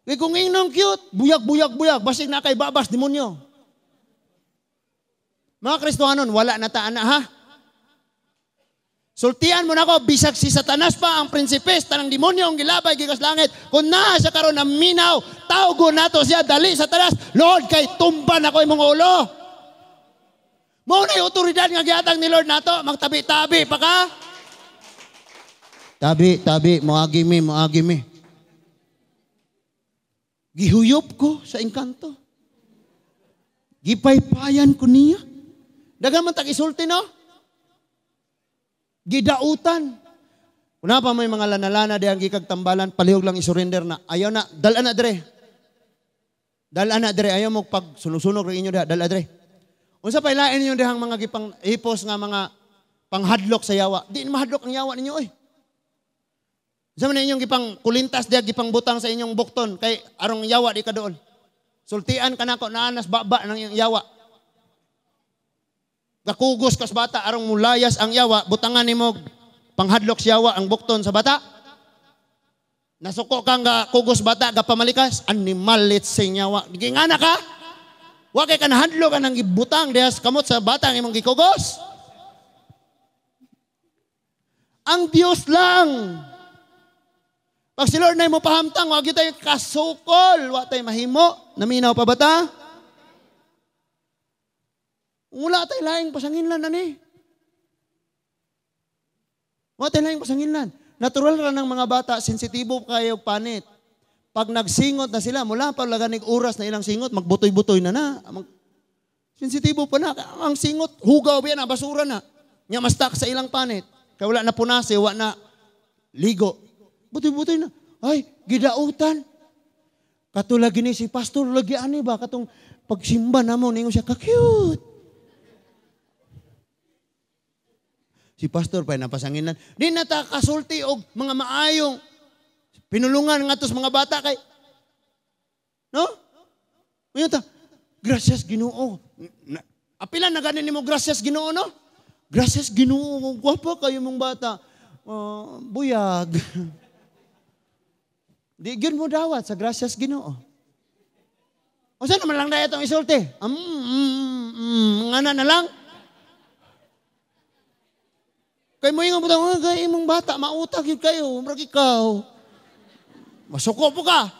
S1: Kay kung ingnon cute, buyag, buyag, buyag, basig na kay babas demonyo. Mga Kristohanon, wala na ta ana ha. Sultian mo nako, bisag si Satanas pa ang prinsipes, tanang demonyo ang gilabay gikas langit. Kung naa siya karon na minaw, tawgo nato siya dali Satanas. Lord, kay tumba nako imong ulo. Mao na yung otoridad nga gihatag ni Lord nato, magtabi-tabi pa ka. Tabi, tabi, moagi mi, moagi mi. Gihuyop ko sa engkanto. Gipaypayan ko niya. Dagan man tag isulti, no? Gidautan. Kuna pa may mga lanalana diyang gikag tambalan, palihog lang isurrender na. Ayaw na, dala na dre. Dala na dre, ayaw mo pag sunog-sunog rin inyo diha, dala dre. Unsa pa ilain ninyo dihang mga gipang hipos nga mga panghadlok sa yawa. Di mahadlok ang yawa ninyo oy. Unsa man inyong gipang kulintas diha, gipang butang sa inyong bukton kay arong yawa di ka doon. Sultian ka nako naanas baba ng yawa. Gakugos kas bata arong mulayas ang yawa, butangan nimo panghadlok sa yawa ang bukton sa bata. Nasuko kang gakugos bata gapamalikas, animalit sa yawa. Gingana ka? Wa kay kanahadlok ka nang gibutang diha sa kamot sa bata ang imong gikugos. Ang Dios lang. Pag si Lord na mo pahamtang, wa gyud tayo kasukol, wa tayo mahimo. Naminaw pa ba ta? Wala tayo laing pasanginlan ani. Wala tayo laing pasanginlan. Natural ra ng mga bata, sensitibo kayo panit. Pag nagsingot na sila, mula pa laganig oras na ilang singot, magbutoy-butoy na na. Sensitibo pa na. Ang singot, hugaw ba yan, basura na. Nya mastak sa ilang panit. Kaya wala na punasi, wala na ligo. Butoy-butoy na. Ay, gidautan. Katulad gini si pastor, lagi ani ba? Katong pagsimba na mo, ningon siya, ka-cute. Si pastor pa napasanginan. Di na ta kasulti og mga maayong pinulungan nga tos mga bata kay. No? Ngayon ta, gracias Ginoo. Apilan na ganin nimo gracias Ginoo, no? Gracias Ginoo, gwapa kayo mong bata. Buyag. Di gyud mo dawat sa gracias Ginoo. Unsa naman lang dayat ang isulti? Ngana na lang. Kay mo ingon butang, kay imong bata mautag gyud kayo, murag ikaw. Masuko po ka.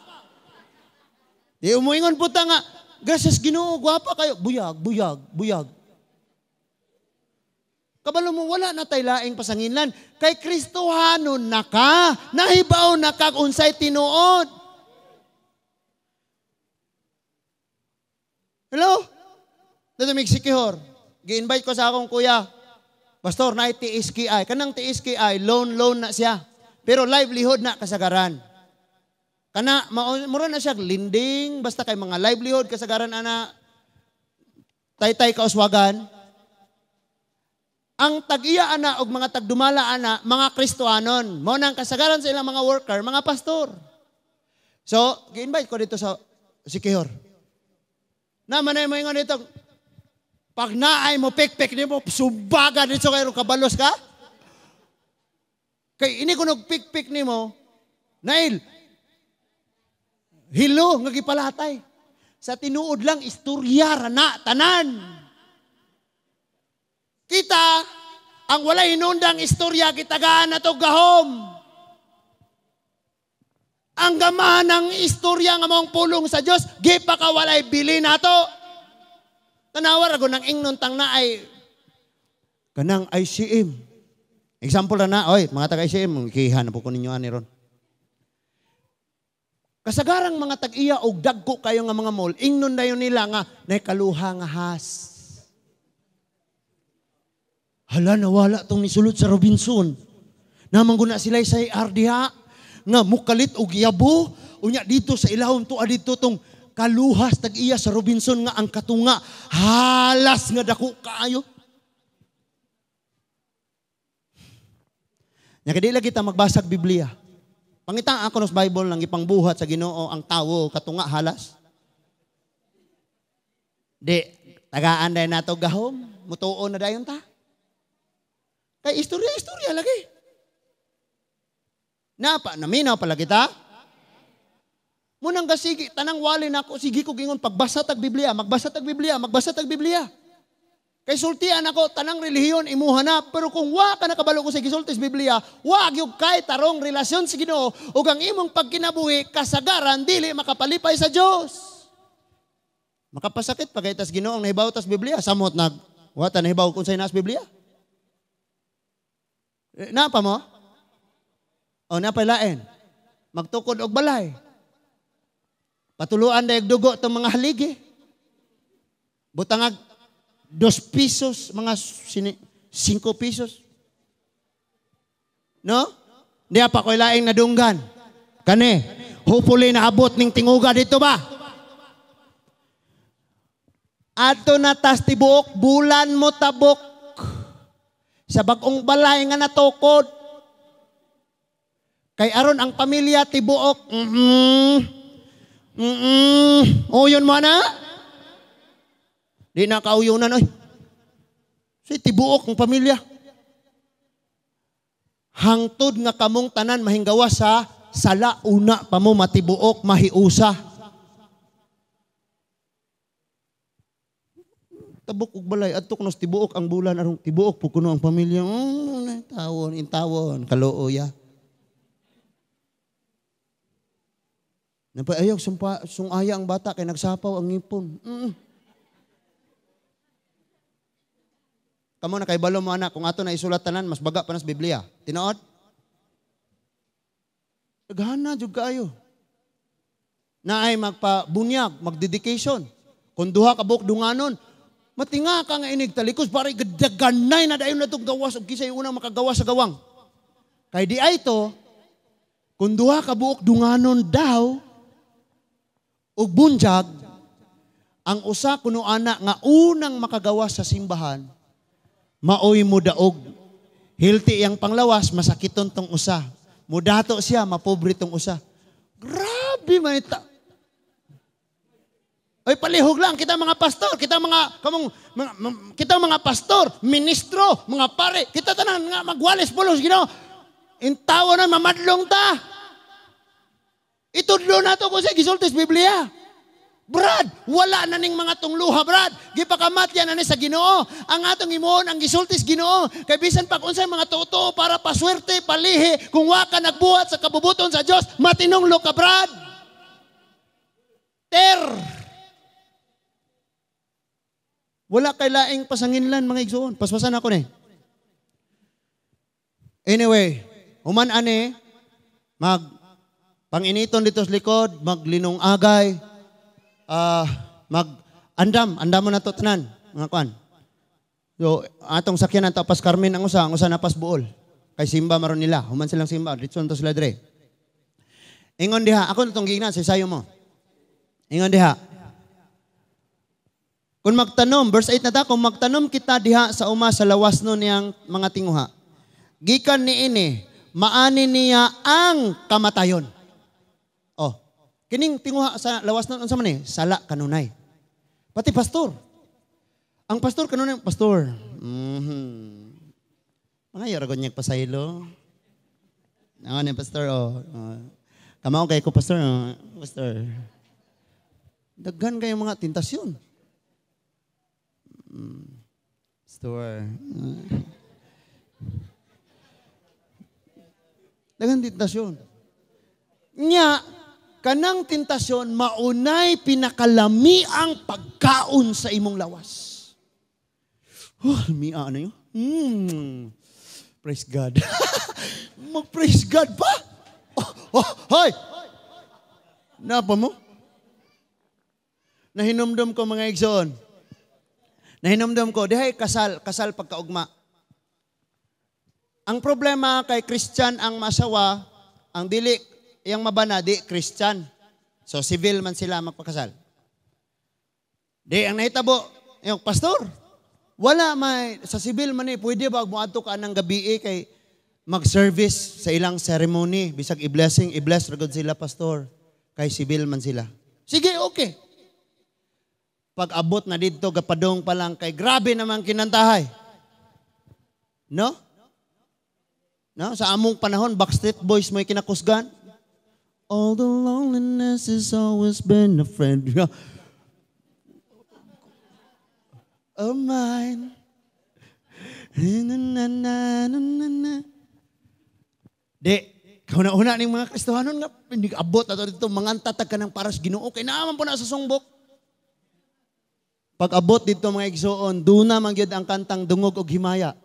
S1: Di umuingon po ta nga, gracias Ginoo, gwapa kayo. Buyag, buyag, buyag. Kabalo mo, wala na tay laing pasanginlan. Kay Kristohanon na ka, nahibaw na ka unsay tinuod. Hello? Dito may sikihor. Gi-invite ko sa akong kuya. Pastor, na TSKI. Kanang TSKI, loan na siya. Pero livelihood na kasagaran. Kana, mura na siya, linding, basta kay mga livelihood, kasagaran ana, taytay kauswagan. Ang tag-iya ana og mga tagdumala ana, mga Kristohanon. Mao nang kasagaran sa ilang mga worker, mga pastor. So, gi-invite ko dito sa Sikihor. Naman ay mo ingon dito, pag naay mo pek-pek nimo, sumbaga dito kayo kabalos ka. Kay ini kunog pik-pik nimo, nail, hilo nga gipalatay. Sa tinuod lang, istorya ra na tanan. Kita, ang walay hinundang istorya, kitagaan na to gahom. Ang gamahan ng istorya nga mong pulong sa Dios, gipakawalay bili nato. Tanawa ra nang ingnon tang naay kanang ICM. Example ra na, oy, mga taga ICM, kihan na po ko ninyo ani ron. Kasagarang mga tag-iya og dagko kayo nga mga mall, ingnon dayon nila nga nakaluha nga has. Hala, nawala tong nisulod sa Robinson. Namangguna sila sa AR diha nga mukalit og yabo. Unya dito sa ilawom tuwa dito tong kaluhas tag-iya sa Robinson nga ang katunga halas nga dako kaayo. Nya kay di lagi ta magbasag Biblia. Pangita ako nos Bible lang ipangbuhat sa Ginoo ang tawo katunga halas. Di tagaan day nato gahom, mutuo na dayon ta. Kay istorya-istorya lagi. Napa naminaw pala kita. Munang kasigi, tanang wali na ako, sige ko gingon, pagbasa tag Biblia, magbasa tag Biblia, magbasa tag Biblia. Kay sultian ako, tanang relihiyon, imuha na, pero kung wa ka nakabalo ko sa gisulti sa Biblia, wa gyud kay tarong relasyon sa Ginoo, ug ang imong pagkinabuhi, kasagaran, dili makapalipay sa Dios. Makapasakit pa kay tas Ginoo ang nahibaw tas Biblia, samot nag, wa ta nahibaw kung say nas Biblia. Napa mo? O napa lain? Magtukod og balay. Patuluan dayag dugo itong mga haligi. Butangag 2 pesos, mga 5 pesos. No? Di pa ko'y laing nadunggan. Kani, hopefully naabot ning tinguga dito ba? Adto na tas tibuok, bulan mo tabok. Sa bagong balay nga natukod. Kay aron ang pamilya tibuok. Uyon mo na? Di na kauyunan, oy. Si tibuok ang pamilya. Hangtod nga kamong tanan mahinggawa sa sala una pa mo matibuok mahiusa. Tabok og balay adto kuno tibuok ang bulan aron tibuok pud kuno ang pamilya. Tawon intawon kaluoya. Napay ayaw sumpa sungaya ang bata kay nagsapaw ang ngipon. Kamo na kay balo mo anak kung ato na isulat tanan mas baga pa nas Biblia. Tinuod? Daghana jud kaayo. Naay magpabunyag, magdedication. Kung duha ka buok dunganon, matinga ka nga inig talikos pare gadaganay na dayon natong gawas og kisay unang makagawas sa gawang. Kay di ay to kung duha ka buok dunganon daw og bunyag, ang usa kuno ana nga unang makagawas sa simbahan, maoy mo daog. Hilti yang panglawas, masakiton tong usa. Mudato siya, mapobre tong usa. Grabe man ita. Ay palihog lang kita mga pastor, kita mga kamong mga, kita mga pastor, ministro, mga pare, kita tanan nga magwalis pulos Ginoo. Intawo na mamadlong ta. Itudlo nato kung sa gisulti sa Biblia. Brad, wala na ning mga tungluha, Brad. Gipakamatya na ni sa Ginoo. Ang atong imuon ang gisulti sa Ginoo. Kay bisan pa kung unsay mga tuo para paswerte, palihi, kung wa ka nagbuhat sa kabubuton sa Dios, matinunglo ka, Brad. Ter. Wala kay laing pasanginlan, mga igsoon. Paspasan ako ni. Anyway, human ani, mag panginiton dito sa likod, maglinong agay, mag andam, andam mo na to tanan, mga kuan. So, atong sakyanan to pas Carmen ang usa na pas Buol. Kay simba maron nila, human silang simba, ditson to sila dre. Ingon diha, ako na tong giingnan sa sayo mo. Ingon diha. Kung magtanom, verse 8 na ta, kung magtanom kita diha sa uma sa lawas no niyang mga tinguha. Gikan niini, maani niya ang kamatayon. Oh, kining tinguha sa lawas nun, unsa man ni? Sala kanunay. Pati pastor. Ang pastor kanunay, pastor. Mga yara ko niya pasaylo. Ako ni pastor, oh. Kamao kay ko pastor, oh. Pastor. Daghan kayo mga tentasyon. Pastor. Daghan tentasyon. Nya, kanang tentasyon, maunay pinakalami ang pagkaon sa imong lawas. Oh, mia ano yun? Praise God. Mag-praise God pa? Oh, oh, hoy! Napa mo? Nahinumdum ko mga igsoon. Nahinumdum ko, dihay kasal, kasal pagkaugma. Ang problema kay Christian ang masawa, ang dili, iyang mabana, di Christian. So civil man sila magpakasal. Di, ang nahitabo, yung pastor, wala may, sa civil man eh, pwede ba moadto ka ng gabi eh, kay Mag-service sa ilang ceremony, bisag i-blessing, i-bless ra gud sila, pastor. Kay sibil man sila. Sige, okay. Pag abot na didto, gapadong pa lang kay grabe naman kinantahay. No? No, sa among panahon, Backstreet Boys mo'y kinakusgan. All the loneliness has always been a friend of mine. Na, na, na, na, na, na. Di, kauna-una ning mga Kristohanon nga, hindi abot ato dito, manganta tag ka ng paras Ginoo, kay naaman po na sa songbok. Pag abot dito mga igsoon, duna man gyud ang kantang Dungog og Himaya.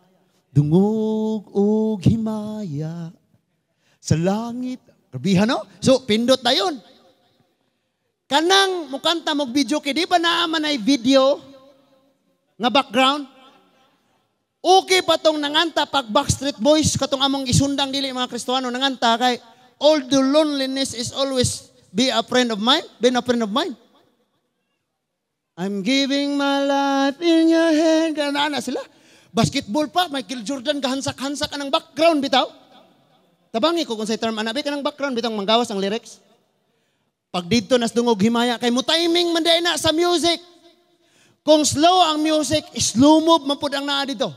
S1: Dungog og himaya sa langit. Grabihan, no? So, pindot na yun. Kanang mukanta mog video, kay di ba naaman ay video nga background? Okay pa tong nanganta pag Backstreet Boys, katong among isundang dili mga Kristohano, nanganta kay all the loneliness is always be a friend of mine, been a friend of mine. I'm giving my life in your hand. Ganaan na sila. Basketball pa, Michael Jordan, gahansak-hansak anang background bitaw. Tabangi ko kung sa term anabi kanang background bitaw manggawas ang lyrics. Pag dito nas dungog himaya kay mo timing man day na sa music. Kung slow ang music, slow move man pud ang naa dito.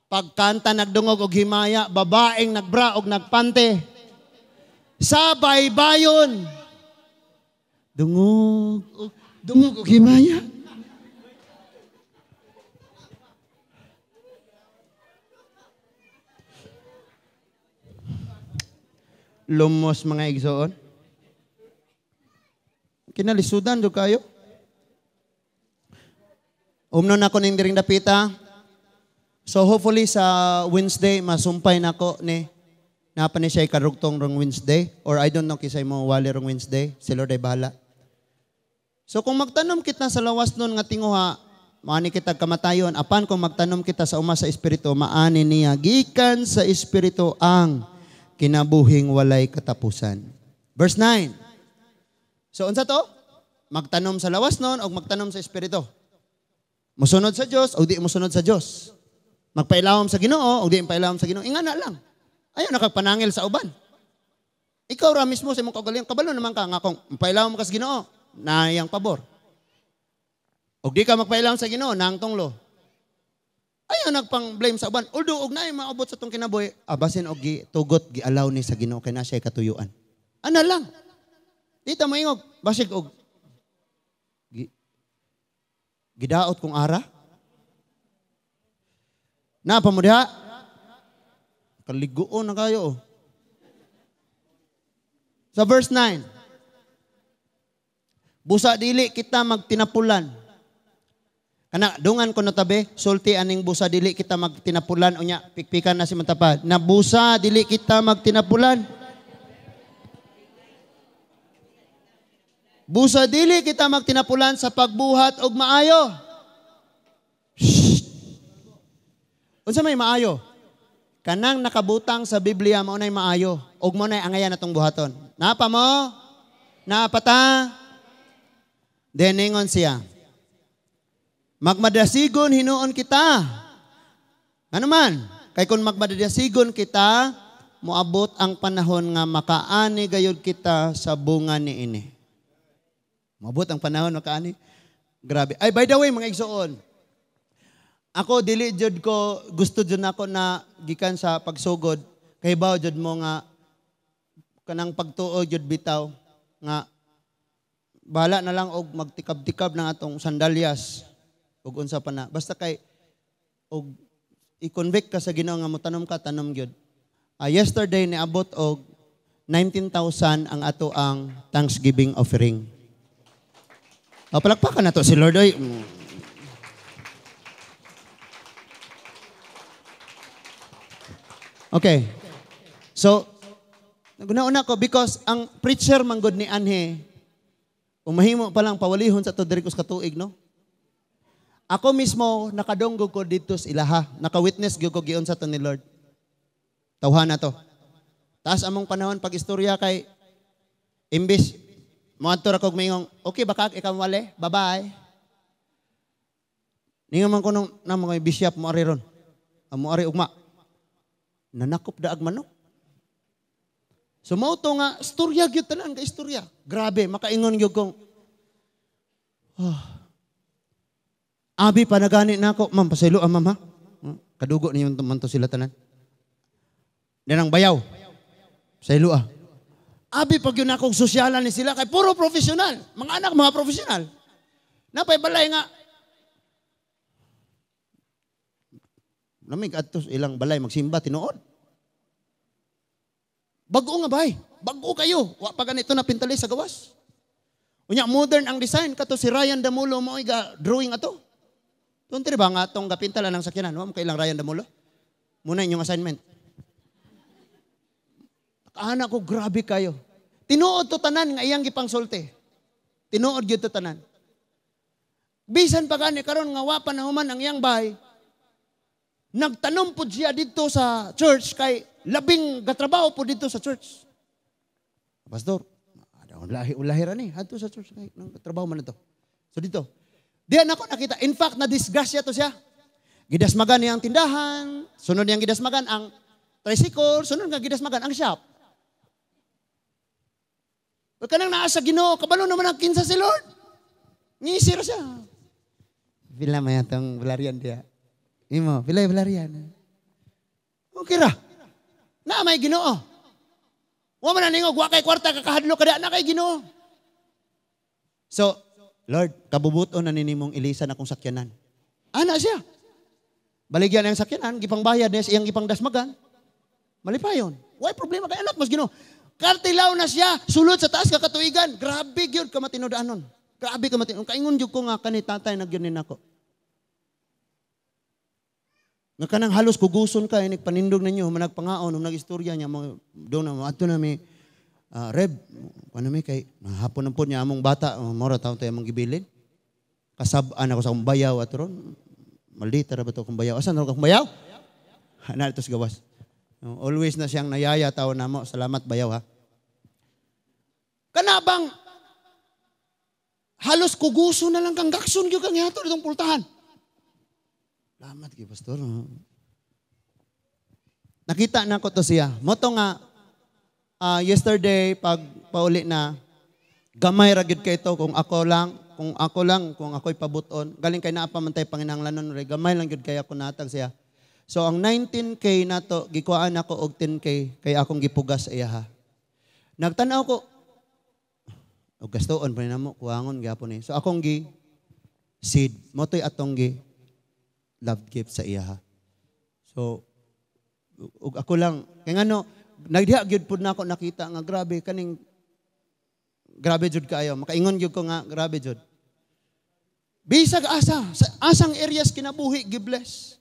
S1: Pagkanta nagdungog og himaya, babaeng nagbra og nagpante. Sa baybayon. Dungog dungog og himaya. Lumos mga igsoon. Kinalisudan do kayo. Umnon ako ning diring dapita. So hopefully sa Wednesday masumpay nako ni napa ni siya karugtong rong Wednesday or I don't know kisay mo wali rong Wednesday, si Lord ay bahala. So kung magtanom kita sa lawas nun nga tinguha, maani kita kamatayon, apan kung magtanom kita sa uma sa espiritu, maani niya gikan sa espiritu ang kinabuhing walay katapusan. Verse 9. So unsa to? Magtanom sa lawas nun o magtanom sa espiritu. Musunod sa Dios o di musunod sa Dios. Magpailawom sa Ginoo o di pailawom sa Ginoo. Ingana lang. Ayaw nakagpanangil sa uban. Ikaw ra mismo sa imong kaugalingon, kabalo naman ka nga kung magpailawom ka sa Ginoo, naayang pabor. Og di ka magpailawom sa Ginoo, naang tunglo. Ayaw nagpang-blame sa uban. Although og naay maabot sa tong kinabuhi, abasin og gitugot gialaw ni sa Ginoo kay na siya katuyuan. Ana lang. Di ta moingog basig og gidaot kong ara. Napa mo diha? Kaliguon na kayo. Sa verse 9. Busa dili kita magtinapulan. Kana dungan ko natabi, sulti aning busa dili kita magtinapulan unya pikpikan na si matapad. Na busa dili kita magtinapulan. Busa dili kita magtinapulan sa pagbuhat og maayo. Shh. Unsa may maayo? Kanang nakabutang sa Biblia mao nay maayo ug mao nay angayan atong buhaton. Napa mo? Napa ta? Deningon siya. Magmadasigon hinuon kita. Ano man? Kay kung magmadasigon kita, moabot ang panahon nga makaani gayud kita sa bunga niini. Moabot ang panahon makaani. Grabe. Ay, by the way, mga igsoon. Ako dili jud ko gusto jud nako na gikan sa pagsugod kay bawo jud mo nga kanang pagtuo jud bitaw nga bahala na lang og magtikab-tikab ng atong sandalyas og unsa pa na basta kay og i-convict ka sa Ginoo nga motanom ka tanom gyud. Yesterday niabot og 19,000 ang ato ang Thanksgiving offering. O, palakpakan na to si Lord oy. Okay. So, naguna-una ko because ang preacher manggod ni Anhe, umahimo pa lang pawalihon sa to diri ko sa katuig, no? Ako mismo nakadonggog ko dito sa ilaha, naka-witness gyud ko giun sa to ni Lord. Tawhan na to. Taas among panahon pag istorya kay imbis moadto ra kog maingong, okay baka ikaw wale, bye-bye. Ningon man ko nung na mga bishop mo ari ron. Mo ari ugma. Nanakop daag manok. So mao to nga istorya gyud tanan ka istorya. Grabe makaingon gyud kong oh. Abi pa nagani nako, ma'am pasaylo ah, ma'am ha. Kadugo niyo man to sila tanan. Dinang bayaw. Pasaylo ah. Abi pag yun akong sosyalan ni sila kay puro profesional. Mga anak mga profesional. Napay balay nga lamig adto ilang balay magsimba tinuod. Bag-o nga bay, bag-o kayo. Wa pa ganito na pintali sa gawas. Unya modern ang design kato si Ryan Damulo mo ga drawing ato. Tunti ba nga atong gapintala ng sakyanan, wa mo kailang Ryan Damulo? Muna inyong assignment. Anak ko grabe kayo. Tinuod to tanan nga iyang gipangsulti. Tinuod gyud to tanan. Bisan pa gani karon nga wa pa nahuman ang iyang bahay. Nagtanom po siya dito sa church kay labing gatrabaho po dito sa church. Pastor, ulahi ra ni adto sa church kay nagtrabaho man ito. So dito. Diyan ako nakita. In fact, na-disgrasya to siya. Gidasmagan niya ang tindahan, sunod niyang gidasmagan ang tricycle, sunod nga gidasmagan ang shop. Kanang naa sa Ginoo, kabalo naman ang kinsa si Lord. Ngisir siya. Pila may atong Valerian diya. Imo, pila Valerian. Okay ra. Na may Ginoo. Wa man ningog wa kay kwarta kakahadlok kada na kay Ginoo. So, Lord, kabubuton na ninimong ilisan akong sakyanan. Ana siya. Baligyan ang sakyanan, gipangbayad niya iyang gipangdasmagan. Malipayon. Way problema kay anak mas Ginoo. Kartilaw na siya, sulod sa taas kakatuigan. Grabe gyud ka matinud-anon. Grabe ka matinud. Kaingon gyud ko nga kani tatay nagyunin nako. Nga kanang halos kuguson ka inig panindog ninyo, managpangaon, nag-istorya niya do na adto na mi Reb, ano mi kay hapon na po niya among bata, mora taon tayo among gibilin. Kasab-an ako sa akong bayaw ato ron. Maldita ra ba to akong bayaw? Asan ra akong bayaw? Ana ito sa gawas. Always na siyang nayaya tao namo. Salamat bayaw ha. Kana bang halos kuguso na lang kang gaksun gyud kang ihatod itong pultahan. Salamat gyud pastor. Nakita na ko to siya. Moto nga yesterday pag pauli na gamay ra gyud kay to kung ako lang kung ako'y pabuton. Galing kay naa pa man tay panginahanglanon re gamay lang gyud kay ako natag siya. So ang 19K nato gikuhaan ako og 10K kay akong gipugas sa iya ha. Nagtan-aw ko og gastoon pa ni namo kuwangon gyapon ni. So akong gi seed mo toy atong gi love gift sa iya ha. So ug ako lang kay ngano nagdiha gyud pud nako nakita nga grabe kaning grabe jud kaayo makaingon gyud ko nga grabe jud. Bisag asa sa asang areas kinabuhi gi-bless.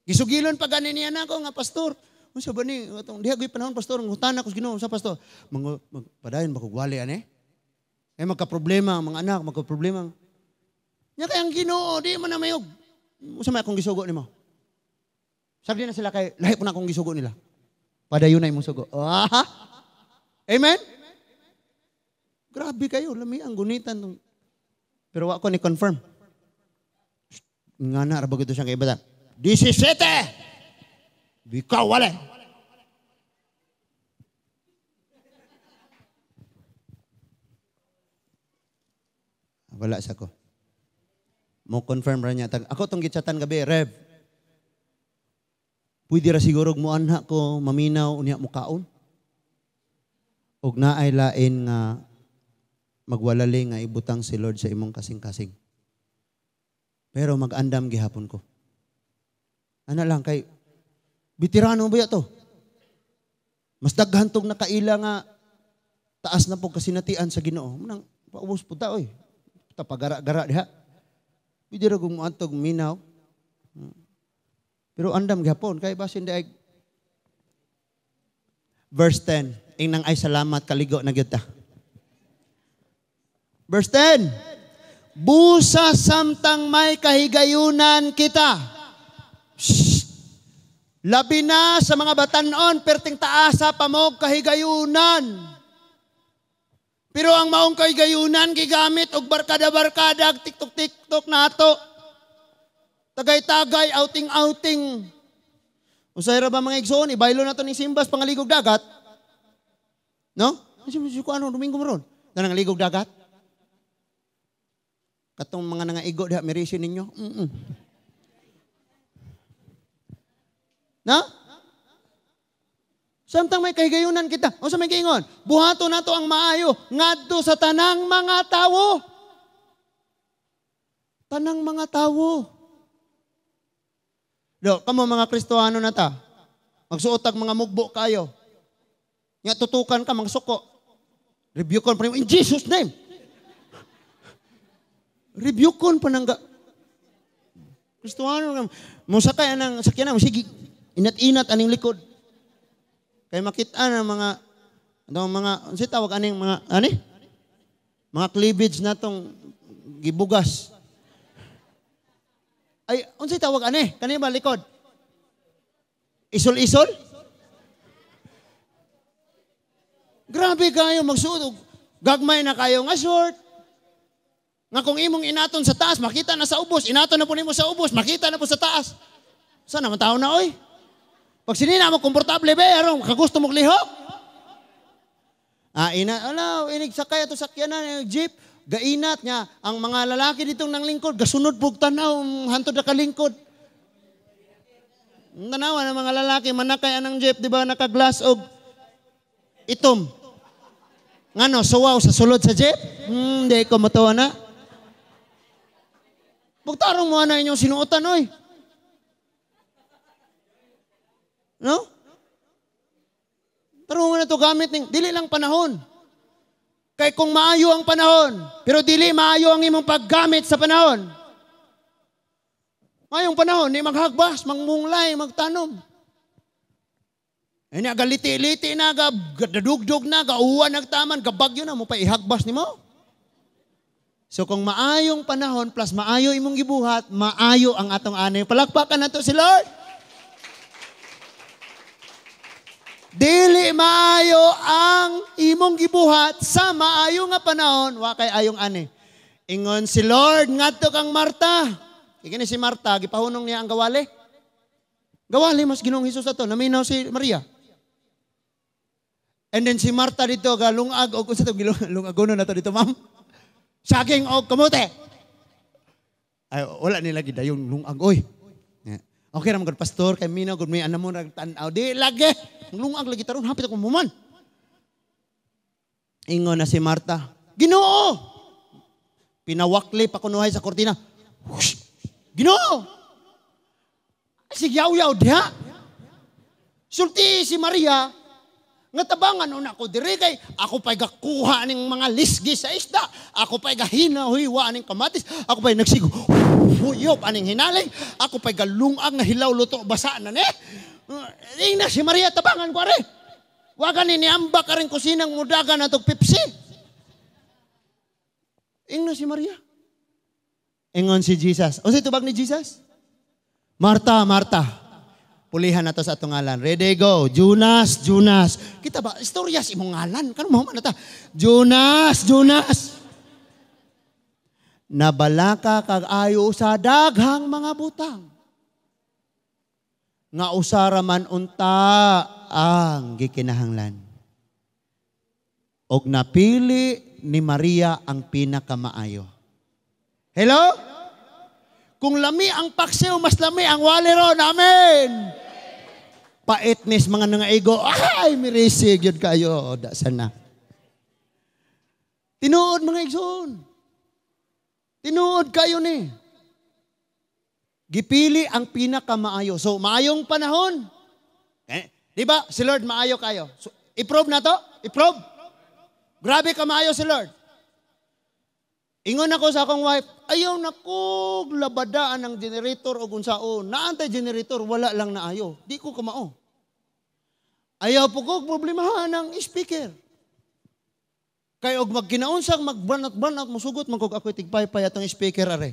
S1: Gisugilon pa gani niya nako nga pastor. Unsa ba ni atong diha gyud panahon pastor ngutana ko sa Ginoo sa pastor. Padayon ba kog wali ani? Eh magka-problema ang mga anak, magka-problema. Nya kay ang Ginoo di man na mayog. Unsa may akong gisugo nimo? Sabi na sila kay lahi po na akong gisugo nila. Padayon na imong sugo. Ah. Amen. Grabe kayo, lami ang gunitan. Pero wa ko ni confirm. Nga na ra ba gito siyang kaibata. 17! Bikaw wala. Wala sa ko. Mo confirm ra niya. Ako tong gitsatan gabi, Rev. Pwede ra siguro mo anha ko maminaw unya mo kaon. Og naay lain nga magwalali nga ibutang si Lord sa imong kasing-kasing. Pero mag-andam gihapon ko. Ana lang kay bitirano ba to? Mas daghan tog nakaila nga taas na po kasinatian sa Ginoo. Munang paubos po ta oy. Ta pagara-gara diha. Pwede ra kung moadtog minaw. Pero andam gihapon kay basin di ay Verse 10, ingnang ay salamat kaligo na gyud ta. Verse 10, busa samtang may kahigayunan kita. Shh. Labi na sa mga batanon, perting taasa pamog kahigayunan. Pero ang maong kahigayunan gigamit og barkada-barkada, tiktok-tiktok nato. Tagay-tagay, outing-outing. Usay ra ba mga igsoon, ibaylo na to ni Simbas pangaligog dagat. No? Kasi ko ano, Domingo mo ron. Nanangaligog dagat. Katong mga nangaigo diha, merisin ninyo. Mm-mm. Na? Samtang may kahigayunan kita. O sa may giingon, buhato nato ang maayo ngadto sa tanang mga tawo. Tanang mga tawo. Do, kamo mga Kristohano na ta. Magsuot tag mga mugbo kayo. Nga tutukan ka mga suko. Rebuke kon pa in Jesus name. Rebuke kon pa nang Kristohano mo sakay anang sakyanan mo sige inat-inat aning likod. Kay makita ng mga ano mga unsa tawag aning mga ani? Mga cleavage natong gibugas. Ay, unsay tawag ani? Kani ba likod? Isol-isol? Grabe kayo magsuot og gagmay na kayo nga short. Nga kung imong inaton sa taas, makita na sa ubos. Inaton na po nimo sa ubos, makita na po sa taas. Sana man tao na oy? Pag sinina mo komportable be, aron kagusto mo lihok. Ah, ina, ala, inig sakay ato sakyanan jeep. Gainat niya ang mga lalaki ditong nanglingkod, gasunod pug tan-aw hantod na kalingkod. Tanawa ng mga lalaki manakay anang jeep, di ba naka-glass og itom. Ngano suwaw sa sulod sa jeep? Di ko matuwa na. Bugtarong mo na inyong sinuotan oy. No? Tarong mo na to gamit ning dili lang panahon. Kay kung maayo ang panahon, pero dili maayo ang imong paggamit sa panahon. Maayong panahon, ni maghagbas, magmunglay, magtanom. Ay na, galiti-liti na, gadugdug na, gauwan nagtaman, gabagyo na, mo pa ihagbas nimo. So kung maayong panahon, plus maayo imong gibuhat, maayo ang atong anay. Palakpakan nato si Lord. Dili maayo ang imong gibuhat sa maayo nga panahon, wa kay ayong ani. Ingon si Lord ngadto kang Marta. Kini si Marta gipahunong niya ang gawali. Gawali mas Ginoong Hesus ato, naminaw si Maria. And then si Marta dito galungag og unsa to lungagono na to dito, ma'am. Saging og kamote. Ay wala nila gidayong lungag oy. Okay ra man gud pastor kay minaw gud may anamo ra tan-aw. Di lagi. Lungag lagi taron hapit ako muman. Ingon na si Marta, Ginoo. Pinawakli pa kunuhay sa kortina. Whoosh! Ginoo. Sige yaw-yaw diha. Sulti si Maria nga tabangan una ko diri kay ako pa'y gakuha ning mga lisgi sa isda, ako pa'y gahinahiwa aning kamatis, ako pa'y nagsigo huyop aning hinaling, ako pa'y galungag nga hilaw luto basa na ni. Ingna si Maria tabangan ko are. Wa gani niamba ka rin kusinang mudagan atog Pepsi. Ingna si Maria. Ingon si Jesus. Unsay tubag ni Jesus? Marta, Marta. Pulihan na to sa atong ngalan. Ready, go. Jonas, Jonas. Kita ba, istorya sa imong ngalan. Kano mahuman na ta? Jonas, Jonas. Nabalaka kag ayo sa daghang mga butang. Nga usara man unta ang gikinahanglan. Og napili ni Maria ang pinakamaayo. Hello? Kung lami ang paksiw, mas lami ang waliron. Amen! Paitnis mga nangaigo, ay, mirisig yun kayo. O, da sana. Tinuod mga igsoon. Tinuod kayo ni. Gipili ang pinakamaayo. So, maayong panahon. Eh, di ba? Si Lord maayo kayo. So, i-prove na to? I-prove. Grabe ka maayo si Lord. Ingon ako sa akong wife, ayaw na kog labadaan ng generator o unsaon. Naantay generator, wala lang naayo. Di ko kamao. Ayaw po kog problemahan ng speaker. Kay og magkinaunsang magbanat-banat, musugot man kog ako'y tigpaypay atong speaker are.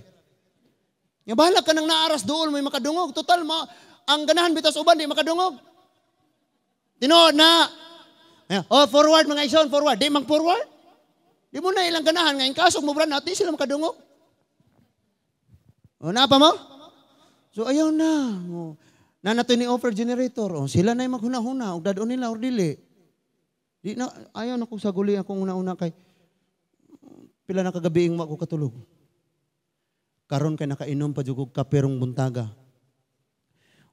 S1: Nga bahala ka nang naaras dool, may makadungog. Total, ang ganahan bitas uban, di makadungog. Tinuod na. Oh, forward mga ison, forward. Di mang forward. Di mo na ilang ganahan. Ngayon kasog mo brand natin, sila makadungog. O, napa mo? So, ayaw na. O, Na nato ni offer generator. O, sila na yung maghuna-huna. Og dadon nila or dili. Di na, ayaw na kong saguli akong una-una kay pila na kagabiing mo ako katulog. Karon kay nakainom pa jud og kape rong buntaga.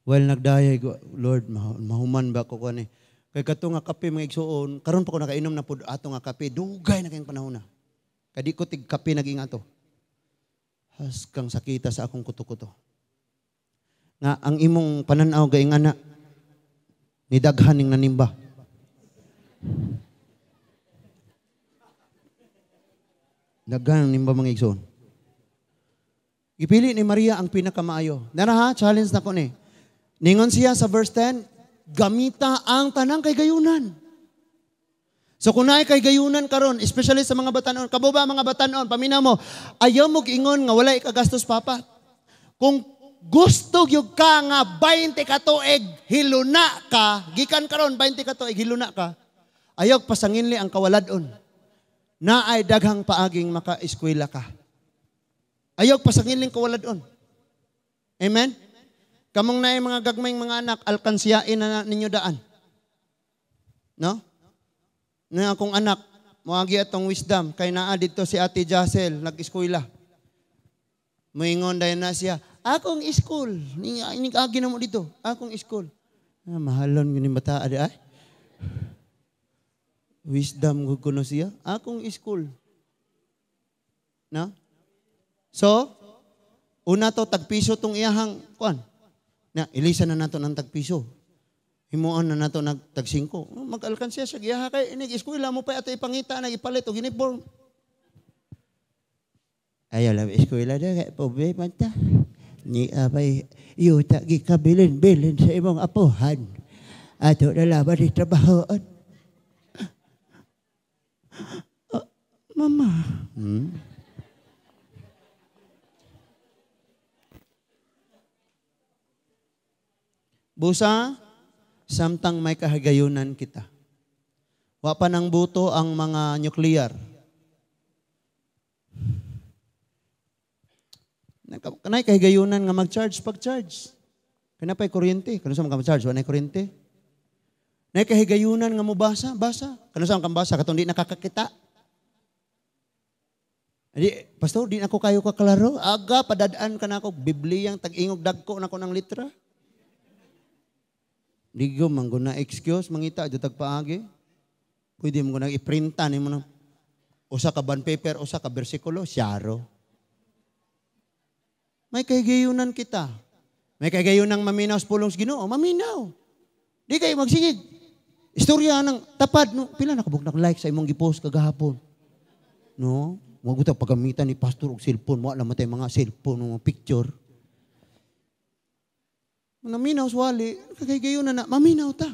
S1: Well, nagdayay ko, Lord, mahuman ba ko kani? Kay kato nga kape mga igsuon, karon pa ko nakainom na pud ato nga kape, dugay na kayong panahon na. Kay di ko tig kape naging ato. Haskang sakita sa akong kuto-kuto. Nga ang imong pananaw kay nga na ni daghan ning nanimba. Daghan nimba mga igsoon. Gipili ni Maria ang pinakamaayo. Nara ha, challenge na ko ni. Ningon siya sa verse 10, gamita ang tanang kay gayunan. So kung naay kay gayunan karon, especially sa mga batanon, kabo ba mga batanon, paminaw mo, ayaw mo giingon nga wala ikagastos papa. Kung gusto gyud ka nga 20 ka tuig hiluna ka, gikan karon 20 ka tuig hiluna ka, ayaw pasanginli ang kawaladon. Naay daghang paaging maka-eskwela ka. Ayaw pasanginling kawaladon. Amen? Kamong naay mga gagmayng mga anak, alkansiyain na ninyo daan. No? Na akong anak, moagi atong wisdom, kay naa didto si Ate Jacel, nag-eskwela. Moingon dayon na siya, akong school. Agi na mo dito, akong school. Ah, mahalon gini bata adi ay. Wisdom gud kuno siya, akong school. No? So, una to tagpiso tong iyahang kuan. Na ilisa na nato ng tagpiso. Himuon na nato nag tag 5. Mag-alkansiya siya giyaha kay inig eskwela mo pa ato ipangita na ipalit og uniform.
S3: Ayaw lang eskwela na kay pobre man ta. Ni abay yuta gikabilin-bilin sa imong apuhan. Ato na laban ni trabahoon.
S1: Mama. Busa, samtang may kahigayunan kita. Wa pa nang buto ang mga nuklear. Kanay kahigayunan nga mag-charge, pag-charge. Kana pa'y kuryente. Kano sa mga mag-charge? Wa na'y kuryente. Nay kahigayunan nga mobasa, basa. Kano sa mga basa? Katong di nakakakita. Di, pastor, di na ako kayo kaklaro. Aga, padadaan ka na ako. Bibliyang tag-ingog dagko na ako ng litra. Di ko, mangguna excuse, mangita, di tagpaagi. Pwede mo nang iprinta ni mo na. Usa ka bond paper, usa ka bersikulo, siyaro. May kahigayunan kita. May kahigayunan maminaw sa pulong sa Ginoo, maminaw. Di kayo magsigig. Istorya ng tapad. No? Pila na kabuk like sa imong gipost kagahapon. No? Maguta paggamitan ni pastor og cellphone. Wala man tayo mga cellphone, mga picture. Maminaw swali, kahigayunan na, maminaw ta.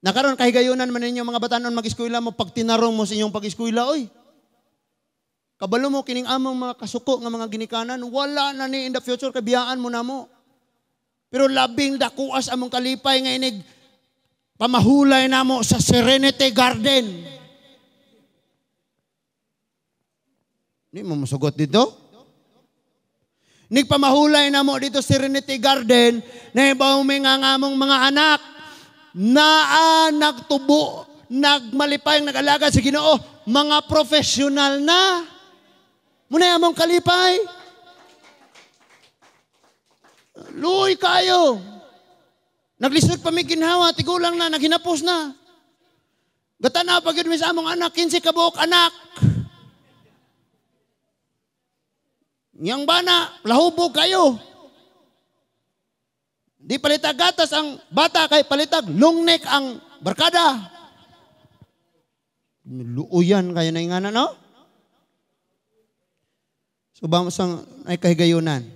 S1: Nakaroon kahigayunan man ninyo mga batanon mag-eskwela mo, pag tinarong mo sa inyong pag-eskwela, oy. Kabalo mo, kining among mga kasuko nga mga ginikanan, wala na ni in the future, kabiyaan mo na mo. Pero labing dakuas among kalipay nga inig, pamahulay na mo sa Serenity Garden. Hindi mo masugot dito? Nigpamahulay na mo dito sa Serenity Garden, na ibaw nga among mga anak, naa nagtubo, nagmalipay, nag-alaga sa Ginoo, mga profesional na. Muna among kalipay. Luoy kayo. Naglisod pa mi ginhawa, tigulang na, naghinapos na. Gatanaw pag yun mi sa among anak, 15 kabuok anak. Niyang bana, lahubog kayo. Di palitag gatas ang bata kay palitag long neck ang barkada. Luuyan kayo na ingana, no? So, bang ay kahigayunan.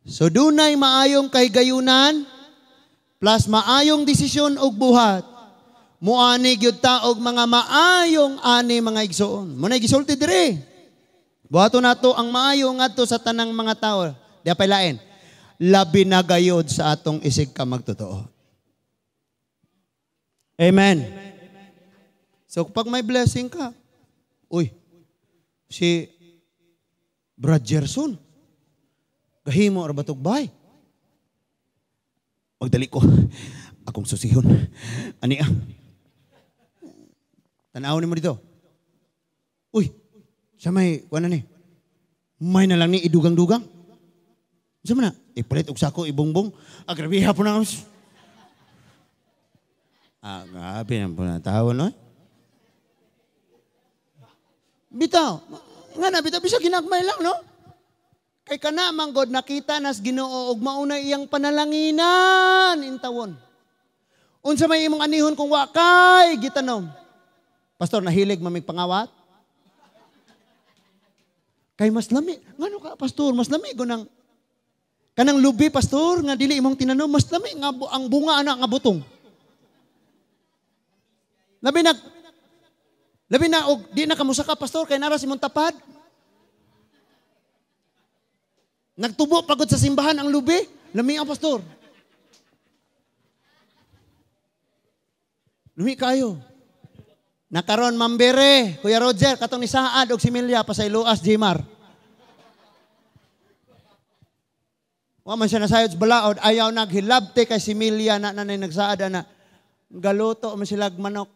S1: So, dunay maayong kahigayunan plus maayong desisyon og buhat. Muani gyud ta og mga maayong ani mga igsoon. Muna'y gisulti diri. Buhaton nato ang maayo ngadto sa tanang mga tao. Di pa lain. Labi na gayod sa atong isig ka magtotoo. Amen. So pag may blessing ka, uy, si Brad Gerson, gahimo ra ba tog bay?
S2: Magdali ko. Akong susihon. Ani ah. Tanaw ni mo dito. Uy, sa may, kuha na ni. May na lang ni idugang-dugang. Sa man na? Ipalit og sako, ibungbong. Ah, grabe hapon na. Ah, grabe na po na tao, no?
S1: Bitaw. Nga na, bitaw, bisag ginagmay lang, no? Kay kana man God nakita nas Ginoo og mauna iyang panalanginan intawon. Unsa may imong anihon kung wa kay gitanom? Pastor, nahilig mamig pangawat? Kay mas lami. Ngano ka, pastor? Mas lami go nang kanang lubi, pastor, nga dili imong tinanom, mas lami nga ang bunga ana nga butong. Labi na og di na kamusaka, pastor, kay nara si imong tapad. Nagtubo pagod sa simbahan ang lubi, lami ang pastor. Lumi kayo. Nakaron mambere, Kuya Roger, katong ni Saad og si Milya pasayloas Jimar. Wa man siya nasayod sa balaod, ayaw naghilabte kay si Milya na nanay nagsaad na galuto man sila manok.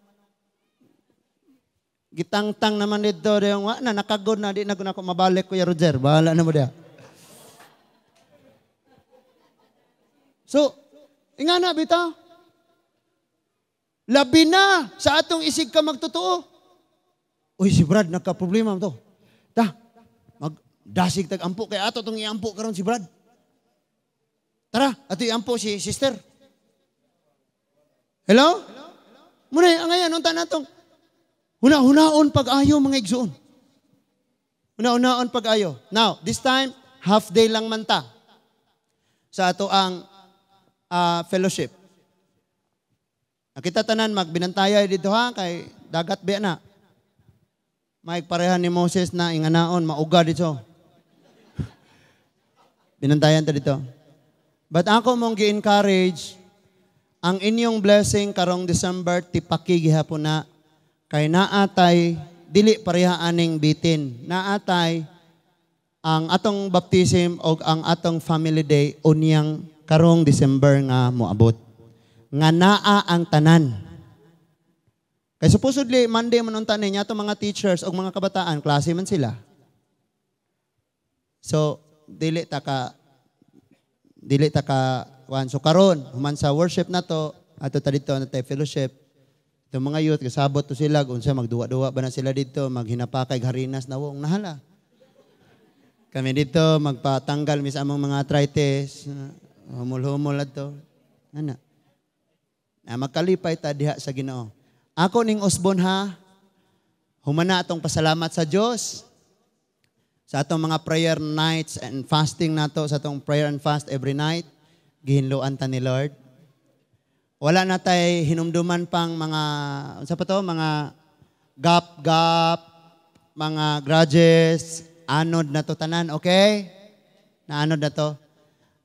S1: Gitangtang naman dito, dayong wa na nakagod na di na ko mabalik, Kuya Roger, bahala na mo diha. So, ingana bitaw. Labi na sa atong isig ka magtotoo. Uy, si Brad, nagka-problema to. Ta, magdasig tag-ampo. Kaya ato itong iampo karon si Brad. Tara, ato iampo si sister. Hello? Muna, ang ngayon, unta na itong huna-hunaon pag-ayo, mga igsoon. Huna-hunaon pag-ayo. Now, this time, half day lang man ta sa ato ang fellowship. Nakita tanan, magbinantaya dito ha, kay dagat biya na. May parehan ni Moses na inganaon, mauga dito. Binantayan ta dito. But ako mong gi-encourage, ang inyong blessing karong December, tipaki gihapon na, kay naatay, dili pareha aning bitin. Naatay, ang atong baptism o ang atong family day, unyang karong December nga moabot. Nga naa ang tanan. Kay supposedly, Monday man unta niya atong mga teachers o mga kabataan, klase man sila. So, dili ta ka, kuan. So karon, human sa worship na to, ato ta dito na tay fellowship. Itong mga youth, kasabot to sila, unsa magduwa-duwa ba na sila dito, maghinapakay harinas na wong nahala. Kami dito, magpatanggal mis among mga arthritis, humul-humul adto. Ana. Na magkalipay ta diha sa Ginoo. Ako ning usbon ha, humana atong pasalamat sa Dios sa atong mga prayer nights and fasting nato, sa atong prayer and fast every night, gihinloan ta ni Lord. Wala na tay hinumduman pang mga, unsa pa to, mga gap-gap, mga grudges, anod na to tanan, okay? Naanod na to.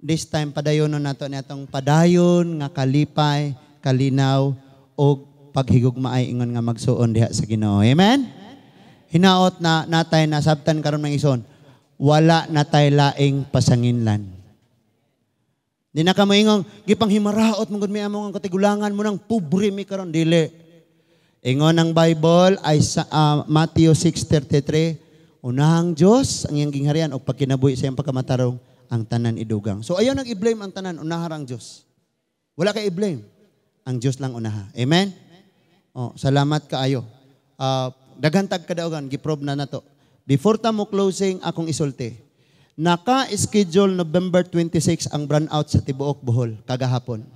S1: This time, padayonon nato ni atong padayon nga kalipay, kalinaw, og paghigugmaay ingon nga magsuon diha sa Ginoo. Amen? Hinaot na natay nasabtan karon mga ison, wala natay laing pasanginlan. Di na ka moingong gipanghimaraot man gud mi among ang katigulangan mo nang pobre mi karon, dili. Ingon ang Bible ay sa Matthew 6:33, unahang Dios ang iyang gingharian og pagkinabuhi sa iyang pagkamatarong ang tanan idugang. So ayaw nang i-blame ang tanan, unahan ang Dios. Wala kay i-blame. Ang Dios lang unaha. Amen? Oh, salamat kaayo. Daghan tag kadaugan, giprobe na nato. Before ta mo closing, akong isulti. Naka-schedule November 26 ang brownout sa tibuok Bohol kagahapon.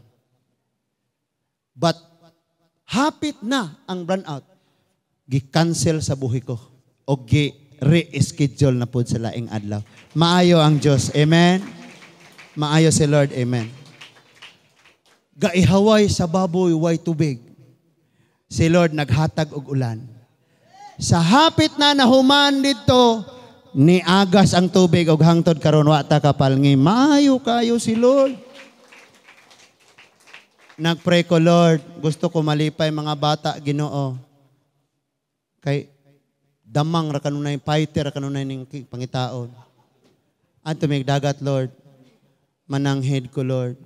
S1: But hapit na ang brownout, gi-cancel sa buhi ko o gi-reschedule na pod sa laing adlaw. Maayo ang Dios. Amen? Maayo si Lord. Amen. Gaihaway sa baboy, way tubig. Si Lord naghatag og ulan. Sa hapit na nahuman dito, niagas ang tubig og hangtod karon wa ta kapalngi. Maayo kayo si Lord. Nagpray ko, Lord, gusto ko malipay mga bata, Ginoo. Kay damang ra kanunay, fighter ra kanunay ning pangitaon. Adto mig dagat, Lord. Mananghid ko, Lord.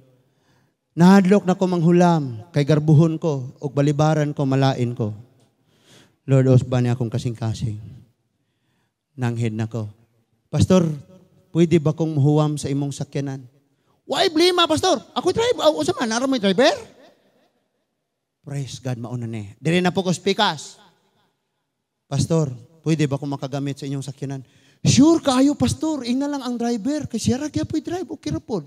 S2: Nahadlok na ko manghulam kay garbuhon ko ug balibaran ko, malain ko. Lord, usba ni akong kasing-kasing. Nanghid na ko. Pastor, pwede ba kong muhuwam sa imong sakyanan? Why blima, pastor? Ako drive. O sa man, naro may driver? Praise God, mauna ni. Dili na po ko speakers. Pastor, pwede ba kong makagamit sa inyong sakyanan? Sure kayo, pastor. Ingna lang ang driver. Kasi siya ra kaya po'y drive. Okay ra po.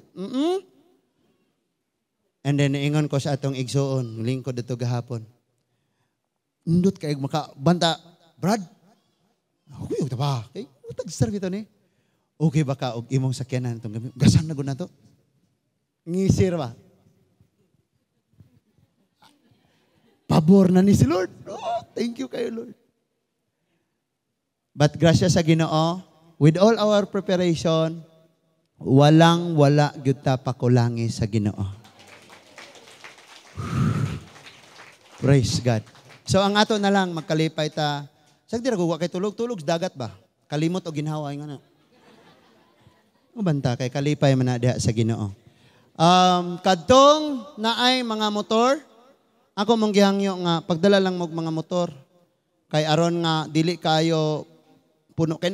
S2: And then, ingon ko sa atong igsuon, lingkod dito gahapon. Indot kayo makabanta. Brad, okay, ug ba? Kay tag-serve ito ni. Okay ba ka og imong sakyanan itong gabi? Gasan na gud na to. Ngisir ba? Pabor na ni si Lord. Oh, thank you kayo, Lord. But grasya sa Ginoo, with all our preparation, walang wala gyud ta pakulangi sa Ginoo. Praise God. So ang ato na lang magkalipay ta. Sagdi ra kay tulog-tulog sa dagat ba? Kalimot o ginhawa nga na. Ubanta kay kalipay man na diha sa Ginoo. Kadtong naay mga motor, ako mong gihangyo nga pagdala lang mo mga motor kay aron nga dili kayo puno kay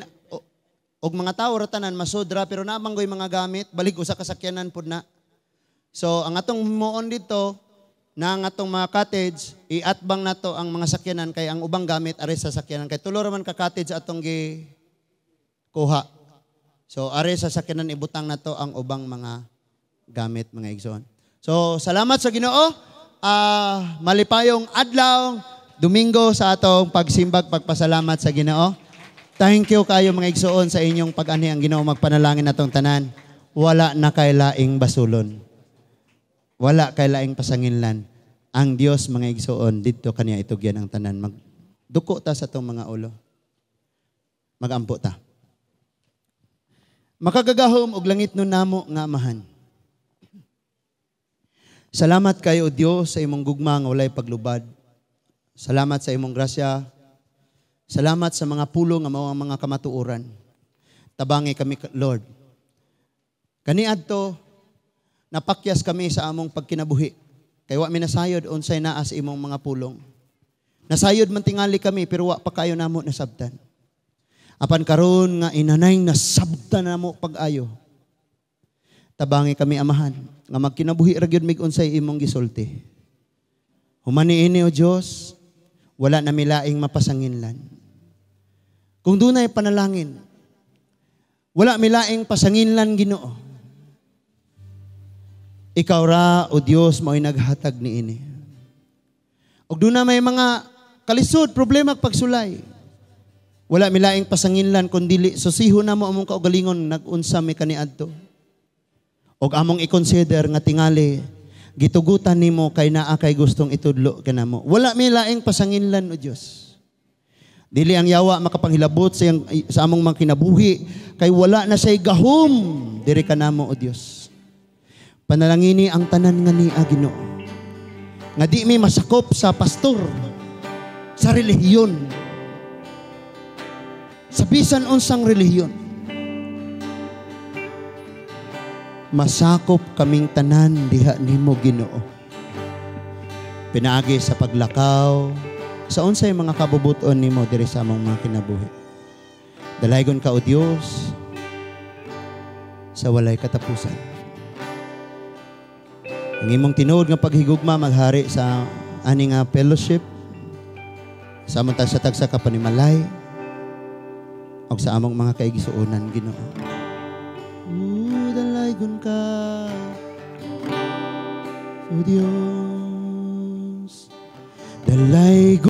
S2: og mga tawo ra tanan masudra pero naa man goy mga gamit balik usa ka sakyanan pud na. So ang atong muon dito na ang atong mga cottage iatbang nato ang mga sakyanan kay ang ubang gamit ari sa sakyanan kay tulo ra man ka cottage atong gi kuha. So ari sa sakyanan ibutang nato ang ubang mga gamit mga igsoon. So salamat sa Ginoo. Malipayong adlaw Domingo sa atong pagsimbag pagpasalamat sa Ginoo. Thank you kayo mga igsoon sa inyong pag-anhi ang Ginoo magpanalangin natong tanan. Wala na kay laing basulon. Wala kay laing pasanginlan. Ang Dios mga igsoon didto kaniya itugyan ang tanan. Magduko ta sa atong mga ulo. Magampo ta. Makagagahom og langit no namo nga amahan. Salamat kayo o Dios sa imong gugma nga walay paglubad. Salamat sa imong grasya. Salamat sa mga pulo nga mao ang mga kamatuoran. Tabangi kami, Lord. Kaniadto napakyas kami sa among pagkinabuhi. Kay wa mi nasayod unsay naa sa imong mga pulong. Nasayod man tingali kami pero wa pa kayo namo nasabtan. Apan karon nga inanay nasabtan namo pag-ayo. Tabangi kami amahan nga magkinabuhi ra gyud mig unsay imong gisulti. Human niini o Dios, wala na milaing mapasanginlan. Kung dunay panalangin, wala milaing pasanginlan Ginoo. Ikaw ra o Dios mao'y naghatag niini. Og duna may mga kalisod, problema pagsulay. Wala milaing pasanginlan kun dili susiho namo among kaugalingon nag-unsa mi kaniadto. Og among i-consider nga tingali gitugutan nimo kay naa kay gustong itudlo kanamo. Wala milaing pasanginlan o Dios. Dili ang yawa makapanghilabot sa among mga kinabuhi kay wala na siya'y gahom diri kanamo o Dios. Panalangini ang tanan nga niya Ginoo. Nga di mi masakop sa pastor, sa relihiyon. Sa bisan unsang relihiyon. Masakop kaming tanan diha nimo Ginoo. Pinaagi sa paglakaw sa unsay mga kabubuton nimo diri sa among mga kinabuhi. Dalaygon ka o Dios sa walay katapusan. Ang imong tinuod nga paghigugma maghari sa ani nga fellowship sa among tagsa-tagsa ka panimalay og sa among mga kaigsuonan Ginoo. Dalaygon ka o Dios. Dalaygon